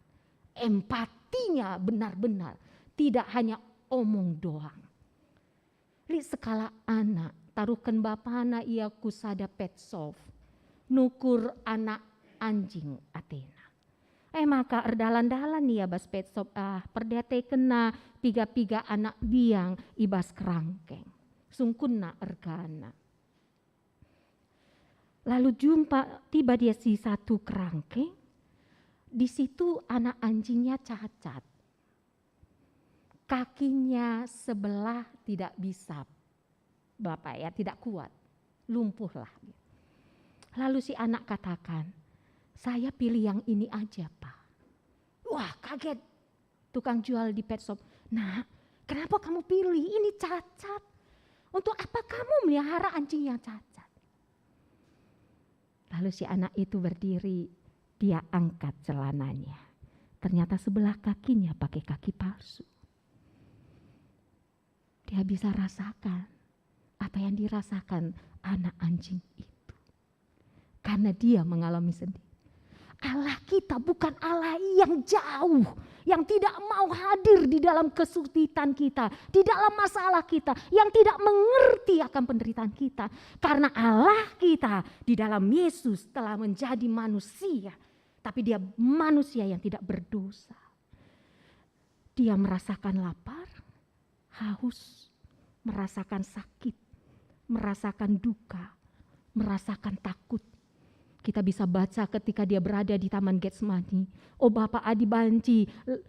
Empatinya benar-benar, tidak hanya omong doang. Lit sekalak anak, taruhken bapana ia ku sada pet shop, nukur anak anjing atena. E maka erdalan-dalan ia bas pet shop, ah, perdiatekenna piga-piga anak biang i bas kerangkeng. Sungkunna ergana. Lalu jumpa, tiba dia si satu kerangkeng, di situ anak anjingnya cacat. Kakinya sebelah tidak bisa, Bapak ya, tidak kuat, lumpuhlah. Lalu si anak katakan, "Saya pilih yang ini aja, Pak." Wah, kaget tukang jual di pet shop. "Nak, kenapa kamu pilih? Ini cacat. Untuk apa kamu melihara anjing yang cacat?" Lalu si anak itu berdiri, dia angkat celananya. Ternyata sebelah kakinya pakai kaki palsu. Dia bisa rasakan apa yang dirasakan anak anjing itu. Karena dia mengalami sendiri. Allah kita bukan Allah yang jauh, yang tidak mau hadir di dalam kesulitan kita, di dalam masalah kita, yang tidak mengerti akan penderitaan kita. Karena Allah kita di dalam Yesus telah menjadi manusia, tapi dia manusia yang tidak berdosa. Dia merasakan lapar, haus, merasakan sakit, merasakan duka, merasakan takut. Kita bisa baca ketika dia berada di Taman Getsemani, "O Bapa, adi banci, l-,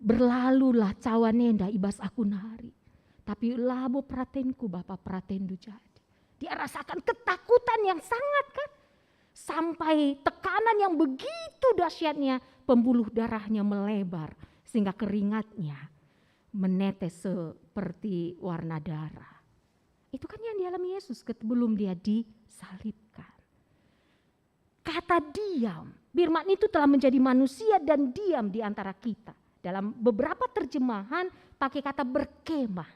berlalulah cawan enda i bas aku nari. Tapi labo peratenku, Bapa, peratenndu jadi." Dia rasakan ketakutan yang sangat, kan? Sampai tekanan yang begitu dahsyatnya, pembuluh darahnya melebar, sehingga keringatnya menetes seperti warna darah. Itu kan yang dialami Yesus ket-, sebelum dia disalibkan. Kata diam, firman itu telah menjadi manusia dan diam di antara kita. Dalam beberapa terjemahan pakai kata berkemah,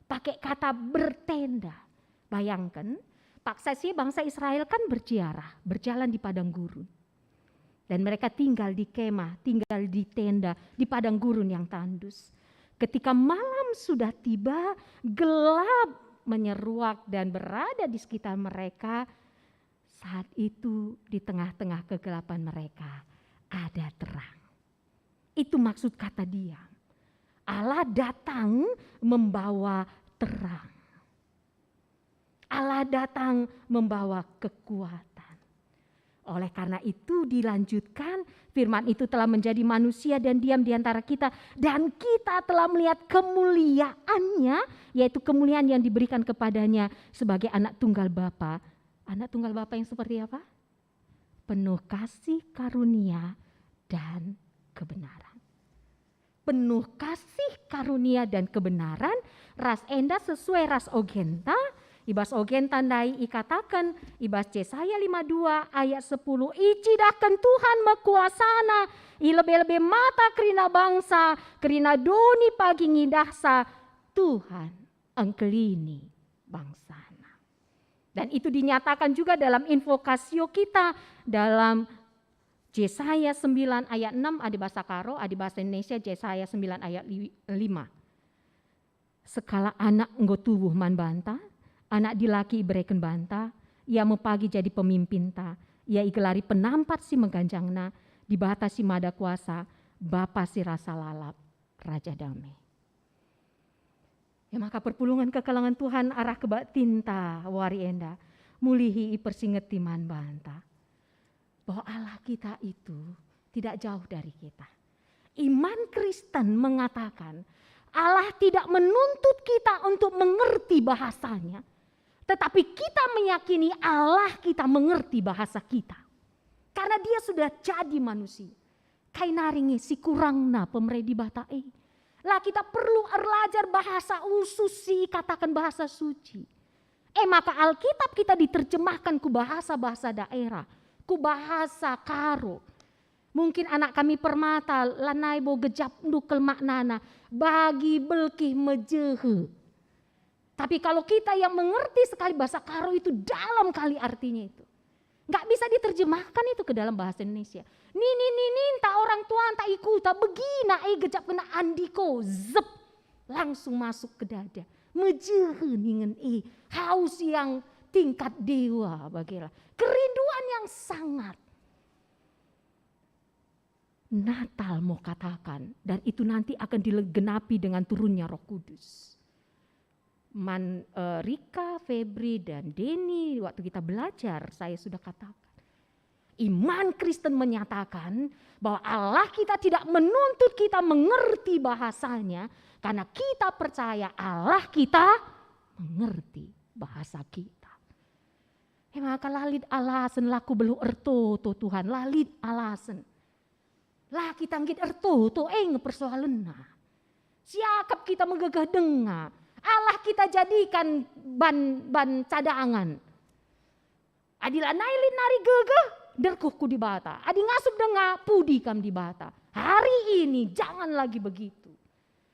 pakai kata bertenda. Bayangkan, paksa si bangsa Israel kan berziarah, berjalan di padang gurun. Dan mereka tinggal di kemah, tinggal di tenda, di padang gurun yang tandus. Ketika malam sudah tiba, gelap menyeruak dan berada di sekitar mereka. Saat itu, di tengah-tengah kegelapan mereka, ada terang. Itu maksud kata diam. Allah datang membawa terang. Allah datang membawa kekuatan. Oleh karena itu dilanjutkan, firman itu telah menjadi manusia dan diam di antara kita, dan kita telah melihat kemuliaannya, yaitu kemuliaan yang diberikan kepadanya sebagai anak tunggal Bapa. Anak tunggal Bapa yang seperti apa? Penuh kasih karunia dan kebenaran. Penuh kasih karunia dan kebenaran, ras enda sesuai ras ogenta, i bas ogenta ndai ikataken, i bas Jesaya lima dua ayat sepuluh, "Icidahken Tuhan me kuasana, i lebe-lebe mata kerina bangsa, kerina doni pagi ngidahsa, Tuhan engkelini bangsana." Dan itu dinyatakan juga dalam invokasio kita dalam Jesaya sembilan ayat enam, adi bahasa Karo, adi bahasa Indonesia Jesaya sembilan ayat li-, lima. "Sekalak anak enggo tubuh man banta, anak dilaki ibereken banta, ia me pagi jadi pemimpinta, ia igelari penampat si meganjangna, Dibata si mada kuasa, Bapa si rasa lalap, Raja dame." E maka perpulungen kekelengen Tuhan arah kebaktinta wari enda mulihi ipersingeti man banta bahwa Allah kita itu tidak jauh dari kita. Iman Kristen mengatakan Allah tidak menuntut kita untuk mengerti bahasanya, tetapi kita meyakini Allah kita mengerti bahasa kita. Karena dia sudah jadi manusia. Kai nari nge si kurangna pemere Dibata e? La kita perlu erlajar bahasa usus si ikataken bahasa suci. E maka Alkitab kita diterjemahkan ku bahasa-bahasa daerah, ku bahasa Karo. Mungkin anak kami Permata, lanai bo gejapndu kal maknana, bagi belkih mejehe. Tapi kalau kita yang mengerti sekali bahasa Karo itu dalam kali artinya itu. Nggak bisa diterjemahkan itu ke dalam bahasa Indonesia. Nini-nininta orang tuanta i kuta begina e gejap kena andiko, zep. Langsung masuk ke dada. Mejehe ningen e, haus yang tingkat dewa bagela. Kerinduan yang sangat. Natal mau katakan, dan itu nanti akan digenapi dengan turunnya Roh Kudus. Man, eh, Rika, Febri, dan Denny, waktu kita belajar, saya sudah katakan. Iman Kristen menyatakan bahwa Allah kita tidak menuntut kita mengerti bahasanya, karena kita percaya Allah kita mengerti bahasa kita. E maka la lit alasen la ku beluh ertoto Tuhan, la lit alasen. La kita nggit ertoto, e nge persoalenna. Siakap kita megegeh denga, Allah kita jadikan ban, ban cadangan. Adi lanai lit nari gegeh, derkuh ku Dibata. Adi ngasup denga, pudi kam Dibata. Hari ini jangan lagi begitu.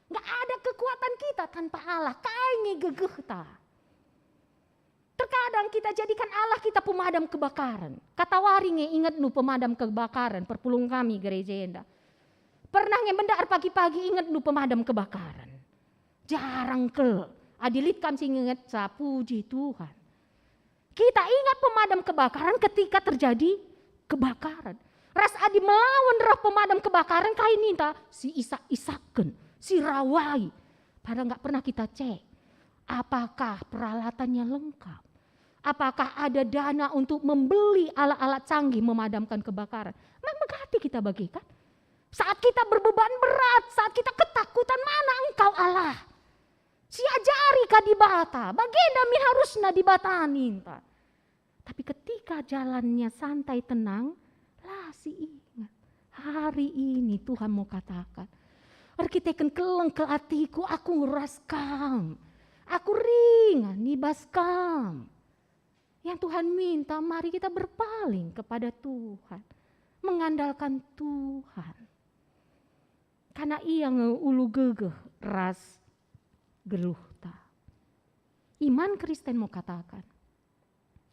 Nggak ada kekuatan kita tanpa Allah. Kai nge gegehta? Terkadang kita jadikan Allah kita pemadam kebakaran. Katawari nge ingetndu pemadam kebakaran, perpulung kami gereja enda. Pernah nge mendak erpagi-pagi ingetndu pemadam kebakaran. Jarang kal. Adi lit kam si ngingetsa, puji Tuhan. Kita ingat pemadam kebakaran ketika terjadi kebakaran. Ras adi melawan reh pemadam kebakaran, kai ninta, si isak-isakken, si rawai. Padahal nggak pernah kita cek apakah peralatannya lengkap. Apakah ada dana untuk membeli alat-alat canggih memadamkan kebakaran? Mak megati kita bage kan? Saat kita berbeban berat, saat kita ketakutan, mana Engkau Allah? Siajari ka Dibata, bagenda min harusna Dibata ninta. Tapi ketika jalannya santai tenang, la si ingat. Hari ini Tuhan mau katakan, erkiteken keleng kal atiku, aku ras kam. Aku ringan i bas kam. Yang Tuhan minta, mari kita berpaling kepada Tuhan, mengandalkan Tuhan. Karena Ia nge ulu gegeh ras geluhta. Iman Kristen mau katakan,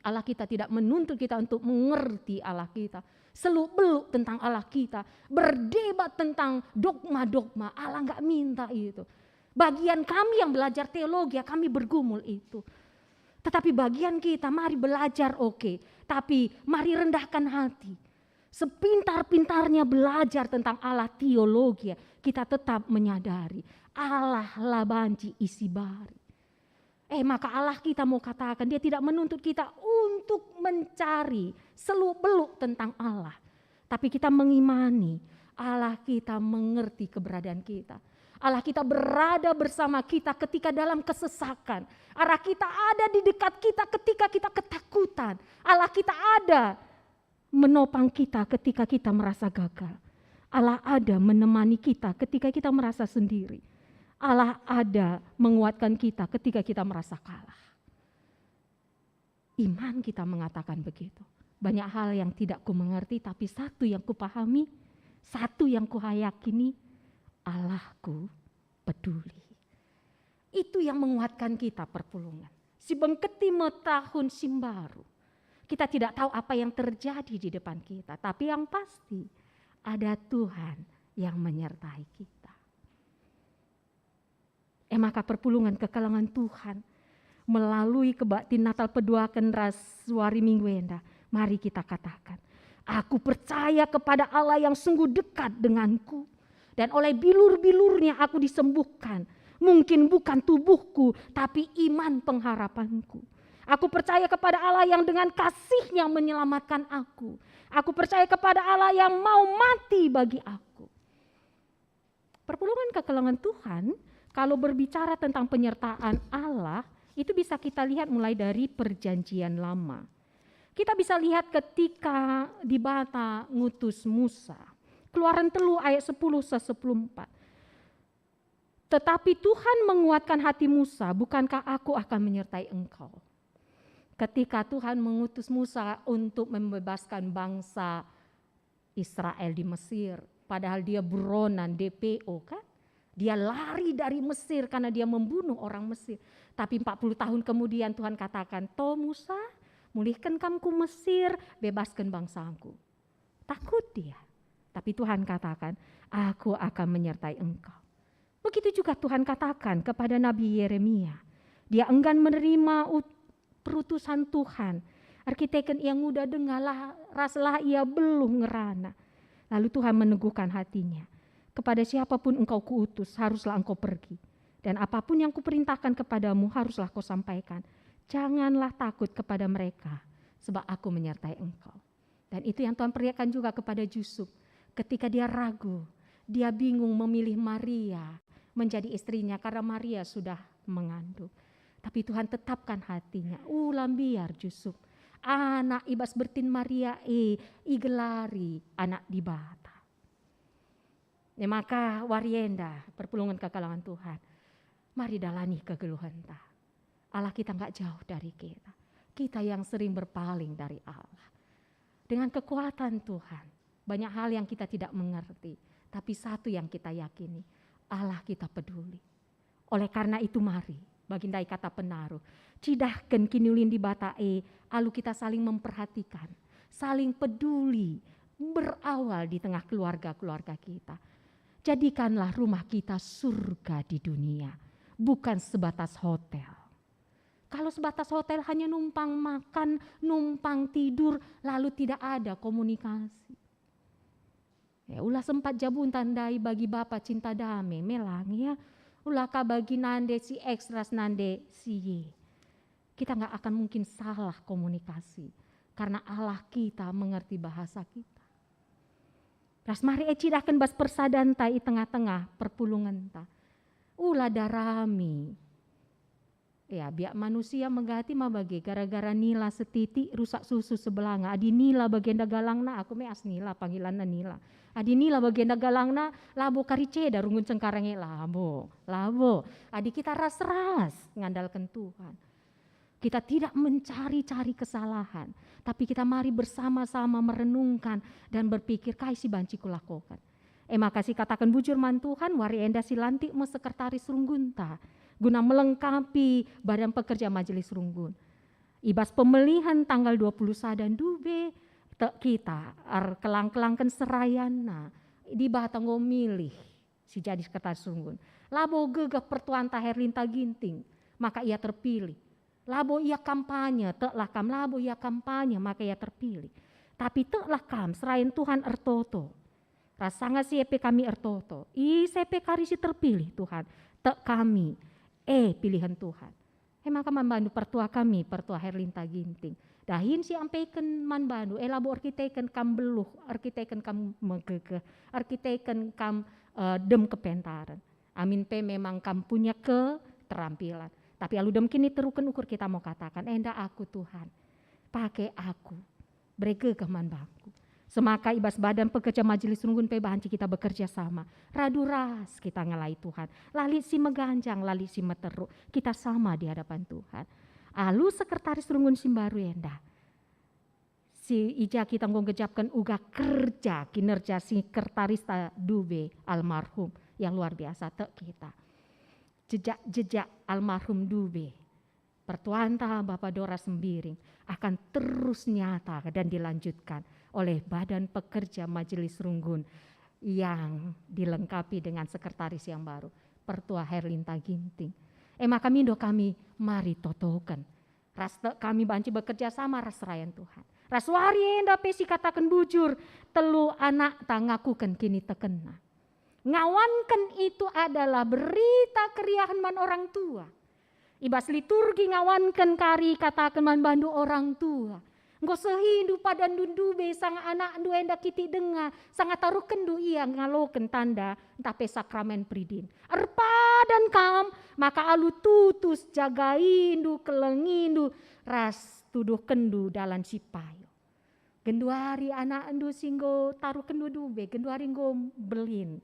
Allah kita tidak menuntut kita untuk mengerti Allah kita, seluk-beluk tentang Allah kita, berdebat tentang dogma-dogma. Allah nggak minta itu. Bagian kami yang belajar teologi, ya, kami bergumul itu. Tetapi bagian kita, mari belajar, oke, tapi mari rendahkan hati. Sepintar-pintarnya belajar tentang Allah, teologi, kita tetap menyadari Allah la banci isibari. Eh, maka Allah kita mau katakan, Dia tidak menuntut kita untuk mencari seluk-beluk tentang Allah. Tapi kita mengimani Allah kita mengerti keberadaan kita. Allah kita berada bersama kita ketika dalam kesesakan. Allah kita ada di dekat kita ketika kita ketakutan. Allah kita ada menopang kita ketika kita merasa gagal. Allah ada menemani kita ketika kita merasa sendiri. Allah ada menguatkan kita ketika kita merasa kalah. Iman kita mengatakan begitu. Banyak hal yang tidak kumengerti, tapi satu yang kupahami, satu yang kuhayakini, Allahku peduli. Itu yang menguatkan kita, perpulungen. Si bengketi me tahun si mbaru. Kita tidak tahu apa yang terjadi di depan kita, tapi yang pasti ada Tuhan yang menyertai kita. E maka perpulungen kekelengen Tuhan, melalui kebaktin Natal peduaken ras wari Minggu enda, mari kita katakan, "Aku percaya kepada Allah yang sungguh dekat denganku, dan oleh bilur-bilurnya aku disembuhkan. Mungkin bukan tubuhku, tapi iman pengharapanku. Aku percaya kepada Allah yang dengan kasih-Nya menyelamatkan aku. Aku percaya kepada Allah yang mau mati bagi aku. Perpulungen kekelengen Tuhan, kalau berbicara tentang penyertaan Allah, itu bisa kita lihat mulai dari Perjanjian Lama. Kita bisa lihat ketika Dibata ngutus Musa. Keluaran telu ayat sepuluh seh sepuluh empat. Tetapi Tuhan menguatkan hati Musa, "Bukankah Aku akan menyertai engkau?" Ketika Tuhan mengutus Musa untuk membebaskan bangsa Israel di Mesir, padahal dia buronan, D P O, kan? Dia lari dari Mesir karena dia membunuh orang Mesir. Tapi empat puluh tahun kemudian Tuhan katakan, "To Musa, mulihken kam ku Mesir, bebasken bangsaku." Takut dia. Tapi Tuhan katakan, "Aku akan menyertai engkau." Begitu juga Tuhan katakan kepada Nabi Yeremia. Dia enggan menerima ut-, perutusan Tuhan. Erkiteken ia nguda denga lah, ras lah ia beluh ngerana. Lalu Tuhan meneguhkan hatinya, "Kepada siapapun engkau kuutus, haruslah engkau pergi. Dan apapun yang kuperintahkan kepadamu, haruslah kau sampaikan. Janganlah takut kepada mereka, sebab Aku menyertai engkau." Dan itu yang Tuhan perlihatkan juga kepada Yusuf. Ketika dia ragu, dia bingung memilih Maria menjadi istrinya karena Maria sudah mengandung. Tapi Tuhan tetapkan hatinya. Ula mbiar Yusuf, anak i bas bertin Maria e igelari Anak Dibata. E maka wari enda, perpulungen kekelengen Tuhan, mari dalani kegeluhenta. Allah kita nggak jauh dari kita. Kita yang sering berpaling dari Allah. Dengan kekuatan Tuhan, banyak hal yang kita tidak mengerti. Tapi satu yang kita yakini, Allah kita peduli. Oleh karena itu mari, bagi ndai kata penaruh, cidahken kiniulin Dibata e, alu kita saling memperhatikan, saling peduli, berawal di tengah keluarga-keluarga kita. Jadikanlah rumah kita surga di dunia, bukan sebatas hotel. Kalau sebatas hotel hanya numpang makan, numpang tidur, lalu tidak ada komunikasi. Ya, ula sempat jabunta ndai bagi Bapa cinta dame, melang ya. Ula ka bagi nande si X ras nande si Y. Kita nggak akan mungkin salah komunikasi, karena Allah kita mengerti bahasa kita. Ras mari e cidahken bas persadanta i tengah-tengah perpulungenta. Ula darami. Ya, biak manusia megati ma bage, gara-gara nila setiti rusak susu sebelanga. Adi nila bagenda galangna, aku me as nila, panggilanna nila. Adi nila bagenda galangna, labo kari ceda runggun Cengkareng e, labo, labo. Adi kita ras-ras ngandalken Tuhan. Kita tidak mencari-cari kesalahan, tapi kita mari bersama-sama merenungkan dan berpikir kai si banci kulakoken. E maka sikataken bujur man Tuhan, wari enda silantik me sekretaris runggunta guna melengkapi Badan Pekerja Majelis Runggun. I bas pemilihan tanggal dua puluh sada ndube, tek kita erkelang-kelangken serayanna, Dibata enggo milih si jadi sekretaris runggun. Labo gegeh pertuanta Herlinta Ginting, maka ia terpilih. Labo ia kampanye, teklah kam, labo ia kampanye, maka ia terpilih. Tapi teklah kam, serayan Tuhan ertoto. Ras sanga si e pe kami ertoto. Ise pe kari si terpilih Tuhan, tek kami, e pilihen Tuhan. E maka man bandu pertua kami, pertua Herlinta Ginting. Dahin si ampeken man bandu, e labo erkiteken kam beluh, erkiteken kam megegeh, erkiteken kam, eh, dem kepentaren. Amin pe memang kam punya keterampilan. Tapi alu dem kiniteruken ukur kita mau katakan, "Enda aku, Tuhan. Pake aku. Bere gegeh man bangku." Semaka i bas Badan Pekerja Majelis Runggun pe banci kita bekerja sama. Radu ras kita ngelai Tuhan. La lit si meganjang, la lit si meteruk. Kita sama di hadapan Tuhan. Alu sekretaris runggun si mbaru enda. Si i ja kita enggo ngejapken uga kerja, kinerja sekretaris ta ndube almarhum yang luar biasa tek kita. Jejak-jejak almarhum ndube, pertuanta Bapa Dora Sembiring akan terus nyata dan dilanjutkan oleh Badan Pekerja Majelis Runggun yang dilengkapi dengan sekretaris yang baru, Pertua Herlinta Ginting. E maka mindo kami mari totoken. Ras tek kami banci bekerja sama ras serayan Tuhan. Ras wari enda pe sikataken bujur, telu anakta ngakuken kinitekenna. Ngawanken itu adalah berita keriahen man orang tua. I bas liturgi ngawanken kari kataken man bandu orang tua. Enggo sehindu padandu ndube sanga anakndu enda kitik denga, sanga taruhkenndu ia ngaloken tanda ntah pe sakramen peridin. Erpadan kam maka alu tutus jagaindu, kelengindu, ras tuduhkenndu dalan si payo. Genduari anakndu si enggo taruhkenndu ndube, genduari enggo mbelin,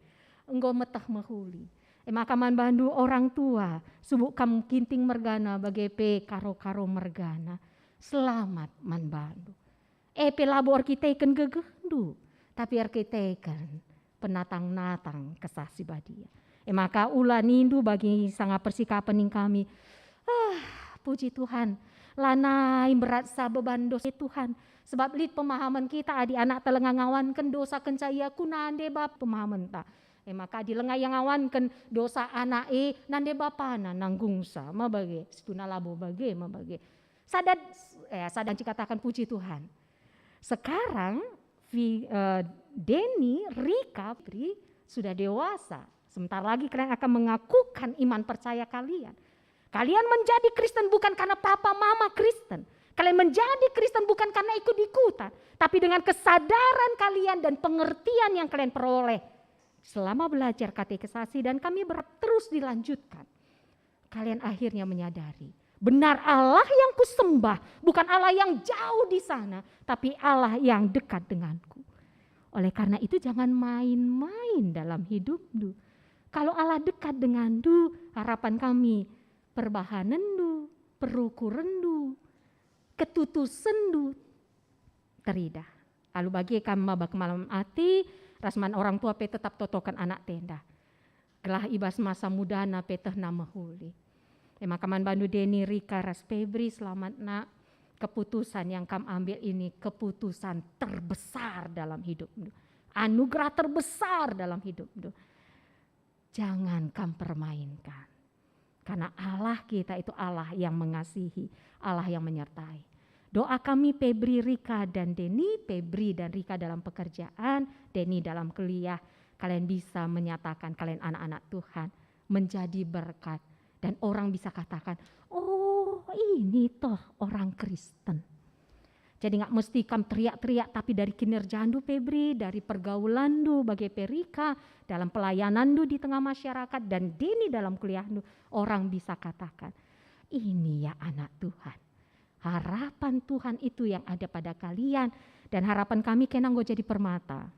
enggo meteh mehuli. E maka man bandu orang tua, subuk kam Ginting mergana bage pe Karo-Karo mergana. Selamat man bandu. E pe labo erkiteken gegehndu, tapi erkiteken penatang-natang Kesah Si Badia. E maka ula nindu bagi sanga persikapen ning kami, "Ah, puji Tuhan, lanai berat sa beban dosa Tuhan." Sebab lit pemahaman kita adi anak telenga ngawanken dosa kenca ia ku nande bapa pemahamenta. E maka adi lenga ia ngawanken dosa anak e, nande bapana nanggungsa, ma bage, situhuna labo bage, ma bage. Sada, eh, sada cikataken puji Tuhan. Sekarang, Vi-, eh, Denny, Rika, Febri sudah dewasa. Sebentar lagi kalian akan mengakukan iman percaya kalian. Kalian menjadi Kristen bukan karena papa mama Kristen. Kalian menjadi Kristen bukan karena ikut-ikutan, tapi dengan kesadaran kalian dan pengertian yang kalian peroleh selama belajar katekisasi, dan kami berharap terus dilanjutkan. Kalian akhirnya menyadari, benar Allah yang kusembah, bukan Allah yang jauh di sana, tapi Allah yang dekat denganku. Oleh karena itu, jangan main-main dalam hidupndu. Kalau Allah dekat dengandu, harapan kami, perbahanenndu, perukurenndu, ketutusenndu teridah. Alu bage kam maba kemalemen ati, ras man orang tua pe tetap totoken anak tenda. Gelah i bas masa mudana pe tehna mehuli. E maka man bandu Denny, Rika, ras Febri, selamat, Nak. Keputusan yang kam ambil ini keputusan terbesar dalam hidupndu. Anugerah terbesar dalam hidupndu. Jangan kam permainkan. Karena Allah kita itu Allah yang mengasihi, Allah yang menyertai. Doa kami, Febri, Rika, dan Denny, Febri dan Rika dalam pekerjaan, Denny dalam kuliah, kalian bisa menyatakan kalian anak-anak Tuhan, menjadi berkat, dan orang bisa katakan, "Oh, ini toh orang Kristen." Jadi, nggak mesti kam teriak-teriak, tapi dari kinerjandu, Febri, dari pergaulanndu bage pe Rika, dalam pelayananndu di tengah masyarakat, dan Denny dalam kuliahndu, orang bisa katakan, "Ini ya anak Tuhan." Harapan Tuhan itu yang ada pada kalian, dan harapan kami kena enggo jadi permata.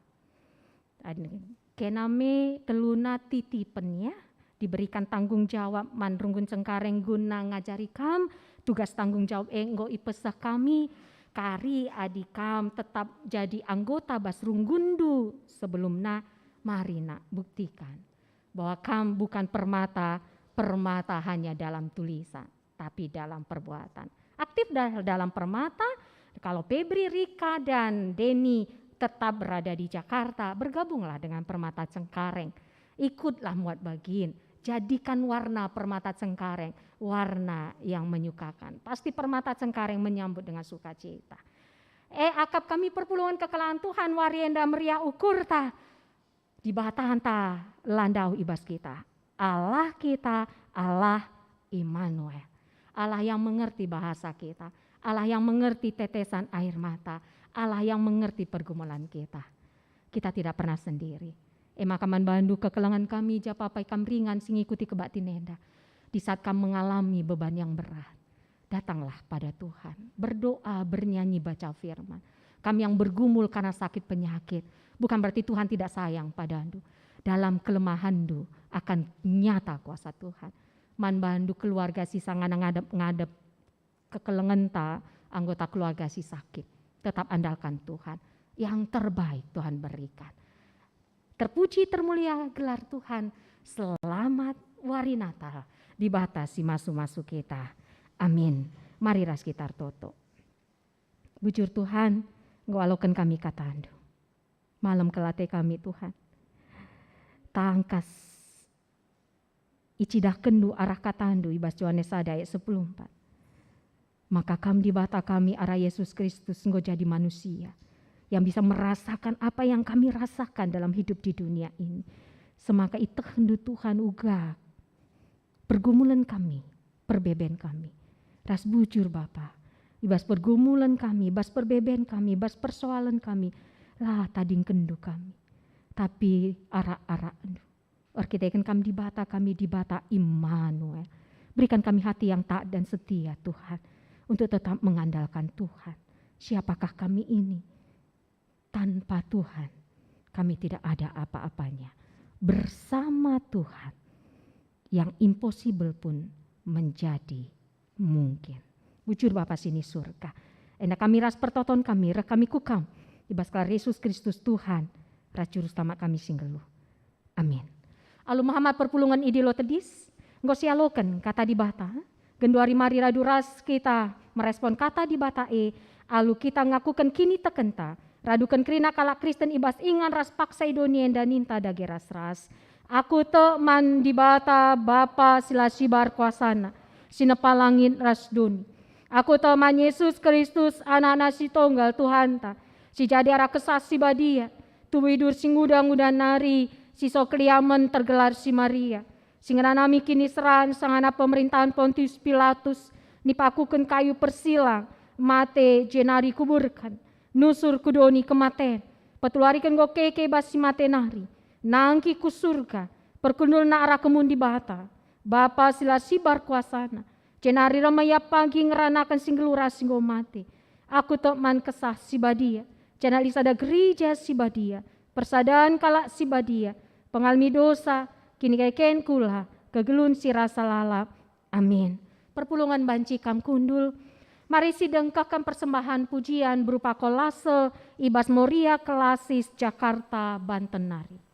Kena me teluna titipen, ya, diberikan tanggung jawab man Runggun Cengkareng guna ngajari kam. Tugas tanggung jawab e enggo ipeseh kami. Kari adi kam tetap jadi anggota bas runggunndu sebelumna, mari, Nak, buktikan bahwa kam bukan permata, permata hanya dalam tulisan, tapi dalam perbuatan. Aktif da-, dalam Permata, kalau Febri, Rika, dan Denny tetap berada di Jakarta, bergabunglah dengan Permata Cengkareng. Ikutlah muat bagin, jadikan warna Permata Cengkareng warna yang menyukakan. Pasti Permata Cengkareng menyambut dengan sukacita. E, akap kami perpulungen kekelengen Tuhan, wari enda meriah ukurta. Dibatanta la ndauh i bas kita. Allah kita, Allah Immanuel. Allah yang mengerti bahasa kita. Allah yang mengerti tetesan air mata. Allah yang mengerti pergumulan kita. Kita tidak pernah sendiri. E maka man bandu kekelengen kami, ja papai kam ringan si ngikuti kebaktin enda. Di saat kam mengalami beban yang berat, datanglah pada Tuhan, berdoa, bernyanyi, baca firman. Kam yang bergumul karena sakit penyakit, bukan berarti Tuhan tidak sayang padandu. Dalam kelemahanndu akan nyata kuasa Tuhan. Man bandu keluarga si sanga ngadep-ngadep kekelengenta, anggota keluarga si sakit, tetap andalkan Tuhan. Yang terbaik Tuhan berikan. Terpuji, termulia gelar Tuhan. Selamat Wari Natal, Dibata si masu-masu kita. Amin. Mari ras kita ertoto. Bujur Tuhan, enggo aloken kami kataNdu. Malem kal ate kami, Tuhan. Tangkas icidahkenNdu arah kataNdu i bas Johanes sada ayat sepuluh empat. Maka Kam, Dibata kami, arah Yesus Kristus enggo jadi manusia, yang bisa merasakan apa yang kami rasakan dalam hidup di dunia ini. Semaka itehndu Tuhan uga pergumulen kami, perbeben kami. Ras bujur Bapa, i bas pergumulen kami, bas perbeben kami, bas persoalen kami, la tadingkenndu kami, tapi arak-arakndu. Erkiteken Kam Dibata kami, Dibata Immanuel. Berikan kami hati yang taat dan setia, Tuhan, untuk tetap mengandalkan Tuhan. Siapakah kami ini? Tanpa Tuhan, kami tidak ada apa-apanya. Bersama Tuhan, yang impossible pun menjadi mungkin. Bujur Bapa si ni Surga, enda kami ras pertoton kami reh kami ku Kam, i bas gelar Yesus Kristus Tuhan ras Juru Selamat kami si nggeluh. Amin. Alu mehamat perpulungen i Dilo Tedis, enggo sialoken Kata Dibata, genduari mari radu ras kita merespon Kata Dibata e, alu kita ngakuken kinitekenta, raduken kerina kalak Kristen i bas ingan ras paksa i doni enda ninta dage ras-ras. Aku tek man Dibata Bapa si la sibar kuasana, si nepa langit ras doni. Aku tek man Yesus Kristus, Anakna si Tonggal Tuhanta, si jadi arah Kesah Si Badia, tubuh idur si nguda-nguda nari, si so keliamen tergelar si Maria, si ngenanami kiniseran sangana pemerintahen Pontius Pilatus, nipakuken kayu persilang, mate, jenari kuburken, nusur ku doni kematen, peteluariken enggo keke bas si mate nari, nangkih ku Surga, perkundulna arah kemun Dibata, Bapa si la sibar kuasana, jenari reh me Ia pagi ngeranaken si nggeluh ras si enggo mate. Aku tek man Kesah Si Badia, janah lit sada Gereja Si Badia, persadan kalak si badia, pengalemi dosa, kinikeken kula, kegeluhen si rasa lalap. Amin. Perpulungen banci kam kundul. Mari sidengkehken persembahen pujian berupa kolase i bas Moria Klasis Jakarta, Banten nari.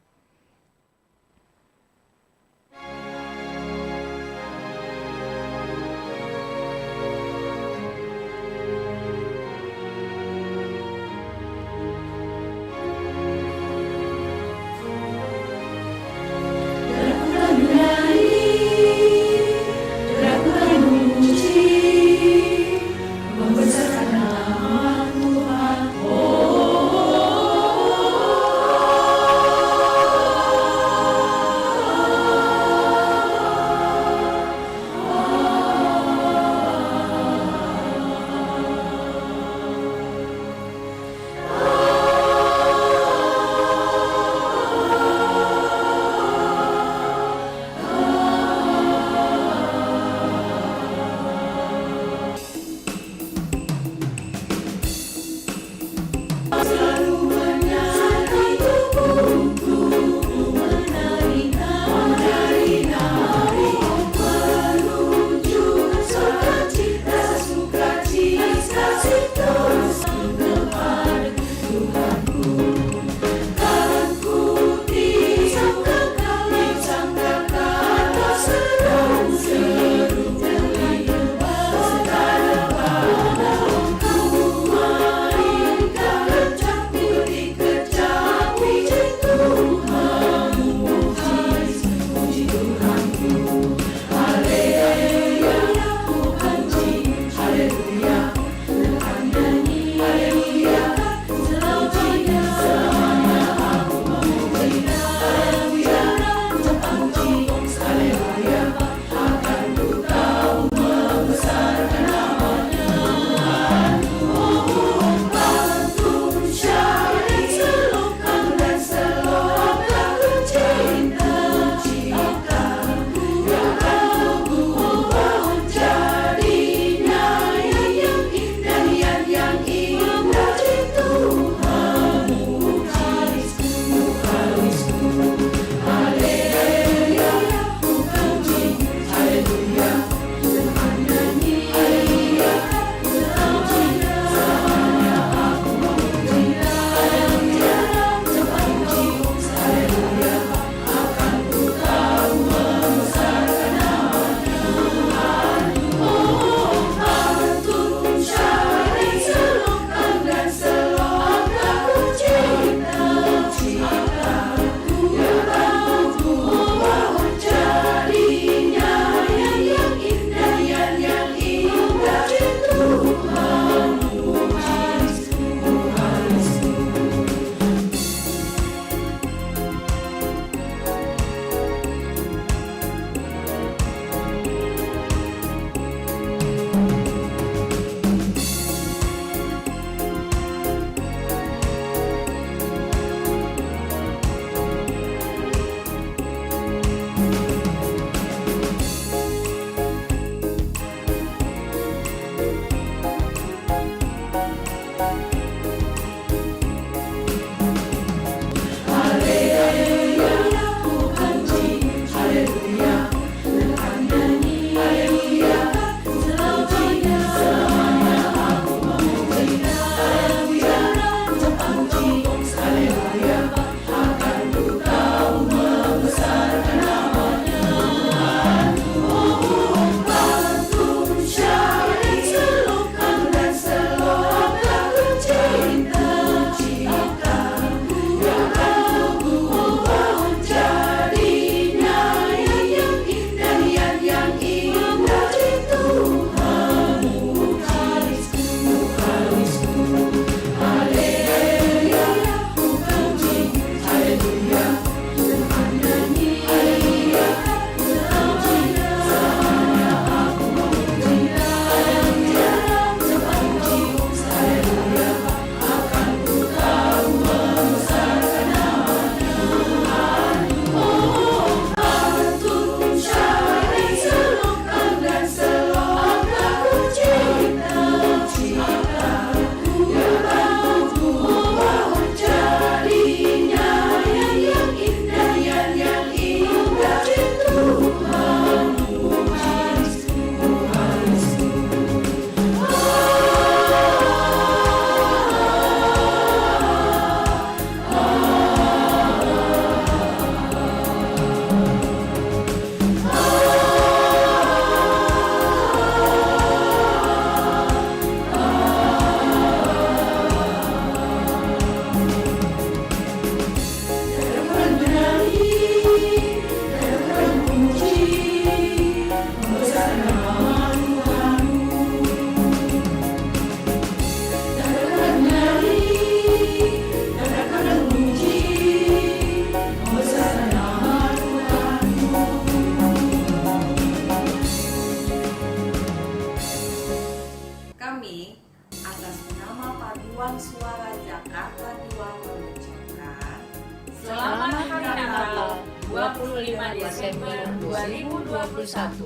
dua puluh lima Desember dua ribu dua puluh satu,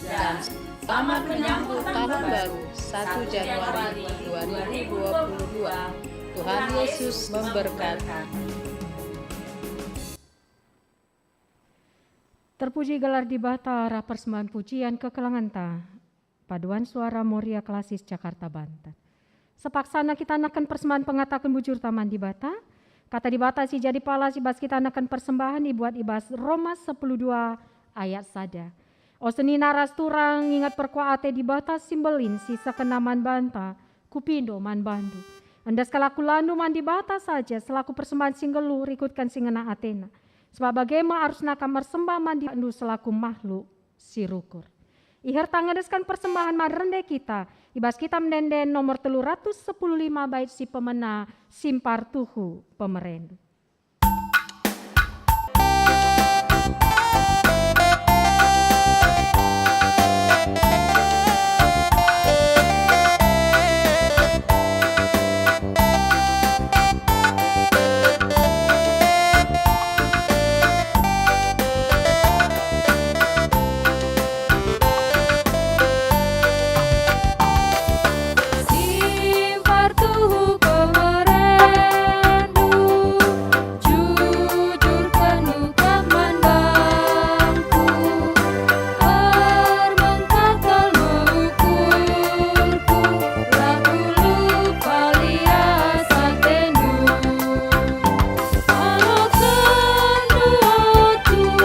dan selamat menyambut Tahun Baru satu Januari dua ribu dua puluh dua. Tuhan Yesus memberkati. Terpuji gelar Dibata arah persembahan pujian kekelengenta. Paduan Suara Moria Klasis Jakarta, Banten. Sepaksana kita nehken persembahan pengataken bujur man Dibata. Kata Dibata si jadi palas i bas kita nehken persembahan ibuat i bas Roma sepuluh dua ayat sada. O senina ras turang, inget perkuah ate Dibata si mbelin si sekena man banta, kupindo man bandu. Endas kal kulandu man Dibata saja selaku persembahan si nggeluh rikutken si ngena atena. Sebab bage me arusna kam ersembah man Dibata selaku mahluk si rukur. Iherta ngedesken persembahen man rende kita, i bas kitab ende-enden nomor telu ratus sepuluh lima bait si pemena, Simpar Tuhu Pemerendu. Simpar tuhu pemerendu, jujur penuh man bangku, ermengkakal ukurku, la kulupa lias atendu. Aloken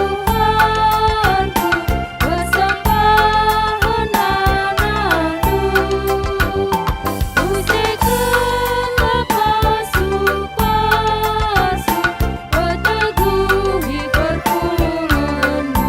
Tuhanku, persembahen anakndu, useken pasu-pasu, peteguhi perpulungenndu.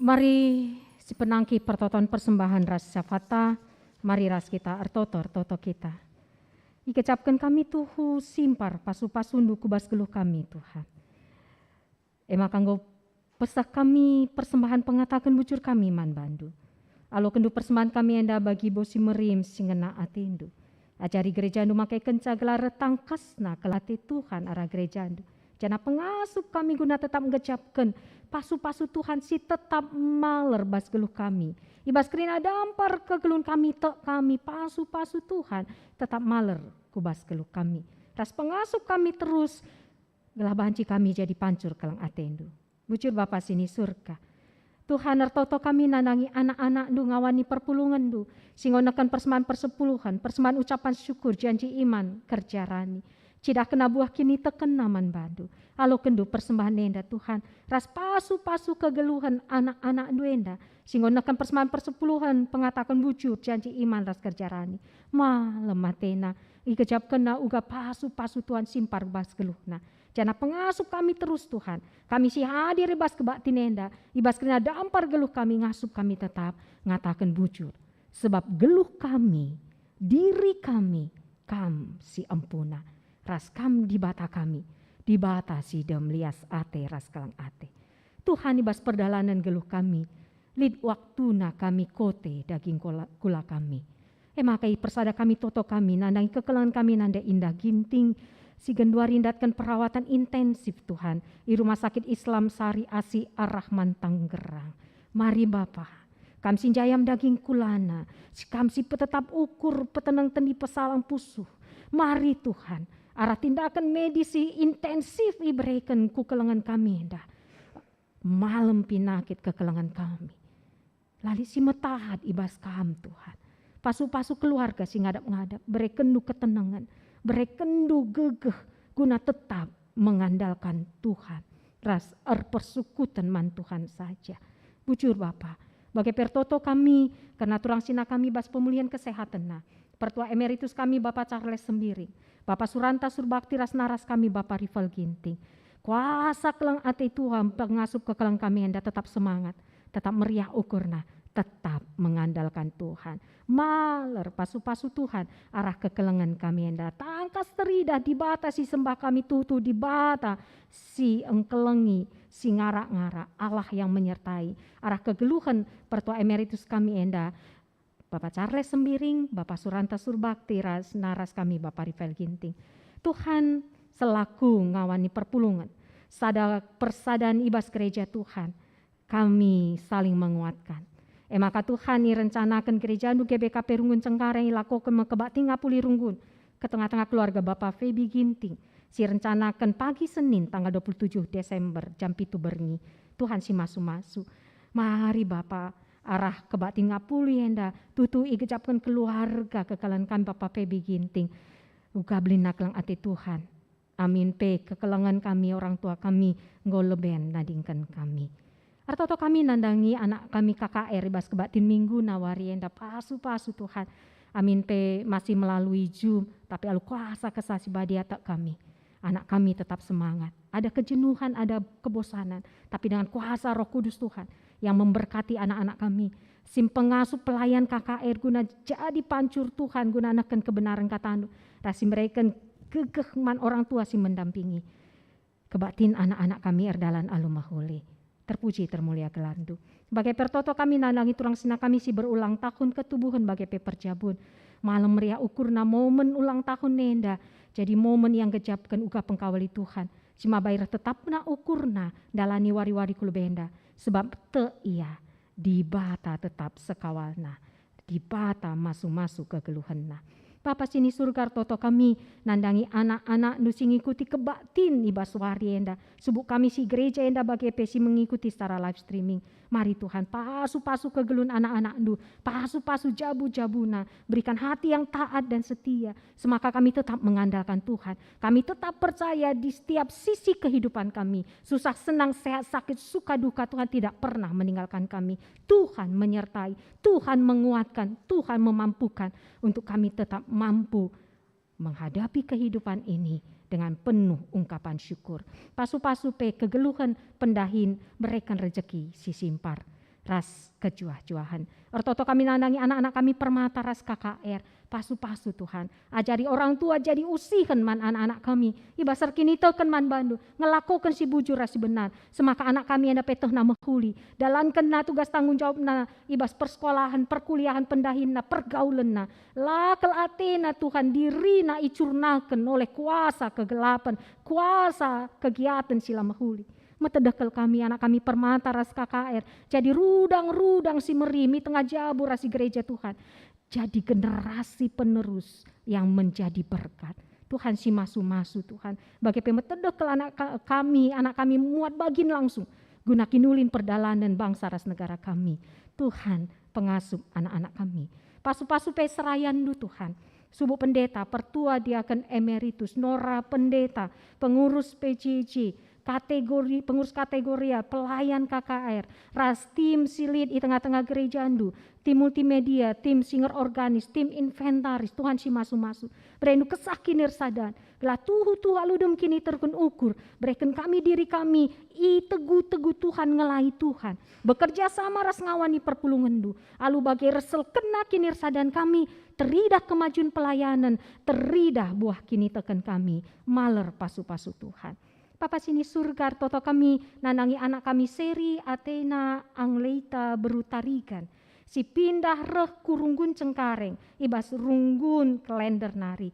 Mari sipenangki pertoton persembahen ras syafatta, mari ras kita ertoto, ertoto kita. Ikecapken kami tuhu simpar pasu-pasundu ku bas geluh kami, Tuhan. E maka enggo peseh kami persembahen pengataken bujur kami man bandu. Alokenndu persembahen kami enda bagi bas si merim si ngena atendu. Ajari gerejandu maka ikenca gelar tangkasna kelate Tuhan arah gerejandu. Janah pengasup kami guna tetap ngecapken pasu-pasu Tuhan si tetap maler bas geluh kami. I bas kerina dampar kegeluhen kami, tek kami pasu-pasu Tuhan tetap maler ku bas geluh kami. Ras pengasup kami terus, gelah banci kami jadi pancur keleng atendu. Bujur Bapa si ni Surga, Tuhan, ertoto kami nandangi anak-anakndu ngawani perpulungenndu, si enggo nehken persembahen persepuluhen, persembahen ucapan syukur, janji iman, kerja rani. Cidahkenna buah kinitekenna man bandu. Alokenndu persembahen enda, Tuhan, ras pasu-pasu kegeluhen anak-anakndu enda, si enggo nehken persembahen persepuluhen, pengataken bujur, janji iman ras kerja rani. Malem atena, ikejapkenna uga pasu-pasu Tuhan simpar bas geluhna. Janah pengasup kami terus, Tuhan. Kami si hadir i bas kebaktin enda, i bas kerina dampar geluh kami, ngasup kami tetap ngataken bujur. Sebab geluh kami, diri kami, Kam si empuna, ras Kam Dibata kami, Dibata si dem lias ate ras keleng ate. Tuhan, i bas perdalanen geluh kami, lit waktuna kami kote daging kula, kula kami. E maka ipersada kami toto kami nandangi kekelengen kami nande Indah Ginting, si genduari ndatken perawatan intensif, Tuhan, i Rumah Sakit Islam Sari Asi Ar-Rahman Tanggerang. Mari Bapa, Kam si njayam daging kulana, si Kam si petetap ukur, peteneng tendi, pesalang pusuh. Mari Tuhan, arah tindaken medis si intensif ibereken ku kelengen kami enda. Malem pinakit kekelengen kami. La lit si metahat i bas Kam, Tuhan. Pasu-pasu keluarga si ngadap-ngadap, berekenndu ketenengen, berekenndu gegeh guna tetap mengandalkan Tuhan ras erpersukuten man Tuhan saja. Bujur Bapa, bage pe ertoto kami kerna turang sina kami bas pemulihen kesehatenna. Pertua Emeritus kami, Bapa Charles Sembiring, Bapa Suranta Surbakti ras naras kami, Bapa Rival Ginting. Kuasa keleng ate Tuhan pengasup kekelengen kami enda tetap semangat, tetap meriah ukurna, tetap mengandalkan Tuhan. Maler pasu-pasu Tuhan arah kekelengen kami enda. Tangkas teridah Dibata si sembah kami tuhu Dibata si engkelengi, si ngarak-ngarak, Allah yang menyertai. Arah kegeluhen Pertua Emeritus kami enda, Bapa Charles Sembiring, Bapa Suranta Surbakti, ras naras kami Bapa Rifael Ginting. Tuhan selaku ngawani perpulungen, sada persadan i bas gereja Tuhan, kami saling menguatkan. E maka Tuhan irencanaken gerejandu G B K P Runggun Cengkareng ilakoken me kebaktin ngapuli runggun ke tengah-tengah keluarga Bapa Feby Ginting, si rencanaken pagi Senin tanggal dua puluh tujuh Desember jam pitu berngi. Tuhan si masu-masu. Mari Bapa, arah kebaktin ngapuli enda tuhu igejapken keluarga kekalen kami Bapa Feby Ginting. Uga belinna keleng ate Tuhan. Amin pe kekelengen kami orang tua kami enggo leben nadingken kami. Ertoto kami nandangi anak kami K K R i bas kebaktin minggu nawari enda pasu-pasu Tuhan. Amin pe masih melalui Zoom, tapi alu kuasa Kesah Si Badia tek kami. Anak kami tetap semangat. Ada kejenuhan, ada kebosanan, tapi dengan kuasa Roh Kudus Tuhan yang memberkati anak-anak kami, si mpengasup pelayan K K R guna jadi pancur Tuhan, guna nehken kebenaren katandu, ras si mereken gegeh man orang tua si mendampingi. Kebaktin anak-anak kami erdalan alu mehuli. Terpuji termulia gelarndu. Bage pe ertoto kami nandangi turang senina kami si berulang tahun ketubuhen bage pe perjabun. Malem meriah ukurna momen ulang tahun enda jadi momen yang gejapken uga pengkawali Tuhan. Si maba reh tetapna ukurna ndalani wari-wari ku lebe enda, sebab tek ia, Dibata tetap sekawalna. Dibata masu-masu kegeluhenna. Bapa si ni Surga, ertoto kami nandangi anak-anakNdu si ngikuti kebaktin i bas wari enda. Subuk kami si gereja enda bage pe si mengikuti secara live streaming. Mari Tuhan, pasu-pasu kegeluhen anak-anakNdu, pasu-pasu jabu-jabuna, berikan hati yang taat dan setia, semaka kami tetap mengandalkan Tuhan. Kami tetap percaya di setiap sisi kehidupan kami, susah senang, sehat sakit, suka duka, Tuhan tidak pernah meninggalkan kami. Tuhan menyertai, Tuhan menguatkan, Tuhan memampukan untuk kami tetap mampu menghadapi kehidupan ini dengan penuh ungkapan syukur. Pasu-pasu pe kegeluhen pendahin, bereken rejeki si simpar ras kejuah-juahen. Ertoto kami nandangi anak-anak kami Permata ras K K R. Pasu-pasu Tuhan. Ajari orang tua jadi usihen man anak-anak kami. I bas erkiniteken man bandu. Ngelakoken si bujur ras si benar. Semaka anak kami enda pe tehna mehuli. Dalankenna tugas tanggung jawabna i bas persekolahen, perkuliahen, pendahinna, pergaulenna. La kel atena Tuhan dirina icurnaken oleh kuasa kegelapen, kuasa kegiaten si la mehuli. Metedeh kal kami, anak kami Permata ras K K R, jadi rudang-rudang si merimi tengah jabu ras i gereja Tuhan. Jadi generasi penerus yang menjadi berkat. Tuhan si masu-masu, Tuhan. Bage pe metedeh kal anak ka-, kami, anak kami muat bagin langsung guna kinulin perdalanen bangsa ras negara kami. Tuhan, pengasup anak-anak kami. Pasu-pasu pe serayanNdu, Tuhan. Subuk pendeta, pertua diaken emeritus, nora pendeta, pengurus P J J, kategori, pengurus kategorial, pelayan K K R, ras tim si lit i tengah-tengah gerejaNdu, tim multimedia, tim singer organis, tim inventaris, Tuhan si masu-masu. Berendu kesah kinirsadan, gelah tuhu-tuhu alu dem kiniteken ukur, bereken kami diri kami, itegu-tegu Tuhan, ngelai Tuhan. Bekerja sama ras ngawani perpulungenNdu, alu bage reselkenna kinirsadan kami, teridah kemajun pelayanen, teridah buah kiniteken kami, maler pasu-pasu Tuhan. Bapa si ni Surga, ertoto kami nandangi anak kami Seri, Atena, Angleita, beru Tarigan, si pindah reh ku Runggun Cengkareng, i bas Runggun Klender nari.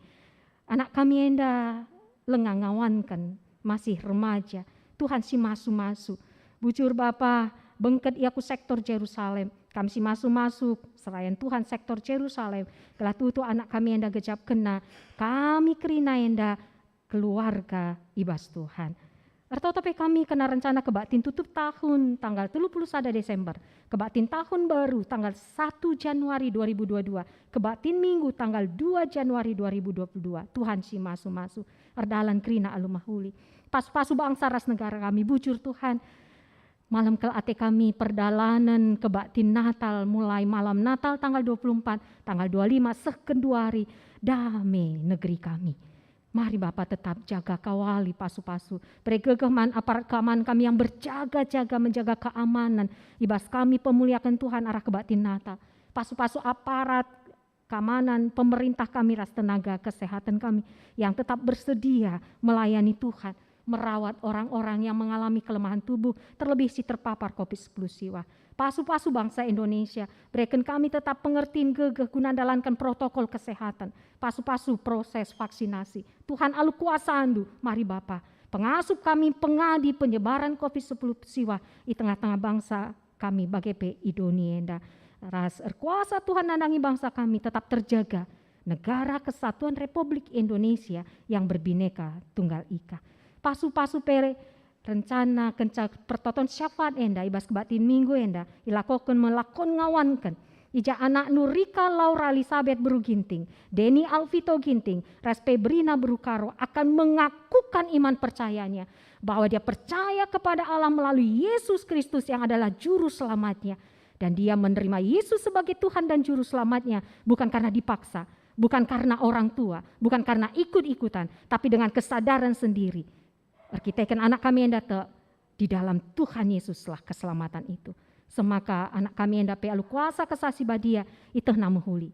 Anak kami enda langa ngawanken, masih remaja. Tuhan si masu-masu. Bujur Bapa, bengket ia ku sektor Jerusalem. Kami si masu-masu, serayan Tuhan sektor Jerusalem. Gelah tuhu anak kami enda gejapkenna. Kami kerina enda keluarga i bas Tuhan. Ertoto pe kami kena rencana kebaktin tutup tahun tanggal telu puluh sada Desember, kebaktin tahun baru tanggal satu Januari dua ribu dua dua, kebaktin Minggu tanggal dua Januari dua ribu dua puluh dua. Tuhan si masu-masu, erdalan kerina alu mehuli. Pasu-pasu bangsa ras negara kami bujur, Tuhan. Malem kel ate kami perdalanen kebaktin Natal, mulai malam Natal tanggal dua puluh empat, tanggal dua lima seh genduari, dame negeri kami. Mari Bapa tetap jaga kawali pasu-pasu. Bere gegeh man aparat keamanan kami yang berjaga-jaga menjaga keamanan. I bas kami pemuliaken Tuhan arah kebaktin Natal. Pasu-pasu aparat keamanan pemerintah kami ras tenaga kesehatan kami yang tetap bersedia melayani Tuhan, merawat orang-orang yang mengalami kelemahan tubuh, terlebih si terpapar covid sepuluh siwa. Pasu-pasu bangsa Indonesia, bereken kami tetap pengertin gegeh guna ndalanken protokol kesehatan, pasu-pasu proses vaksinasi. Tuhan, alu kuasaNdu, mari Bapa, pengasup kami pengadi penyebaran covid sepuluh siwa i tengah-tengah bangsa kami bage pe i doni enda. Ras erkuasa Tuhan nandangi bangsa kami tetap terjaga negara kesatuan Republik Indonesia yang berbineka tunggal ika. Pasu-pasu pe rencana kenca pertoton syafaat enda i bas kebaktin minggu enda ilakoken me lakon ngawanken. I ja anakNdu Rika Laura Elisabet beru Ginting, Deni Alvito Ginting, ras Pebrina beru Karo akan mengakukan iman percayanya bahwa dia percaya kepada Allah melalui Yesus Kristus yang adalah Juru Selamatnya, dan dia menerima Yesus sebagai Tuhan dan Juru Selamatnya bukan karena dipaksa, bukan karena orang tua, bukan karena ikut-ikutan, tapi dengan kesadaran sendiri. Erkiteken anak kami enda tek, di dalam Tuhan Yesuslah keselamatan itu. Semaka anak kami enda pe alu kuasa Kesah Si Badia itehna mehuli.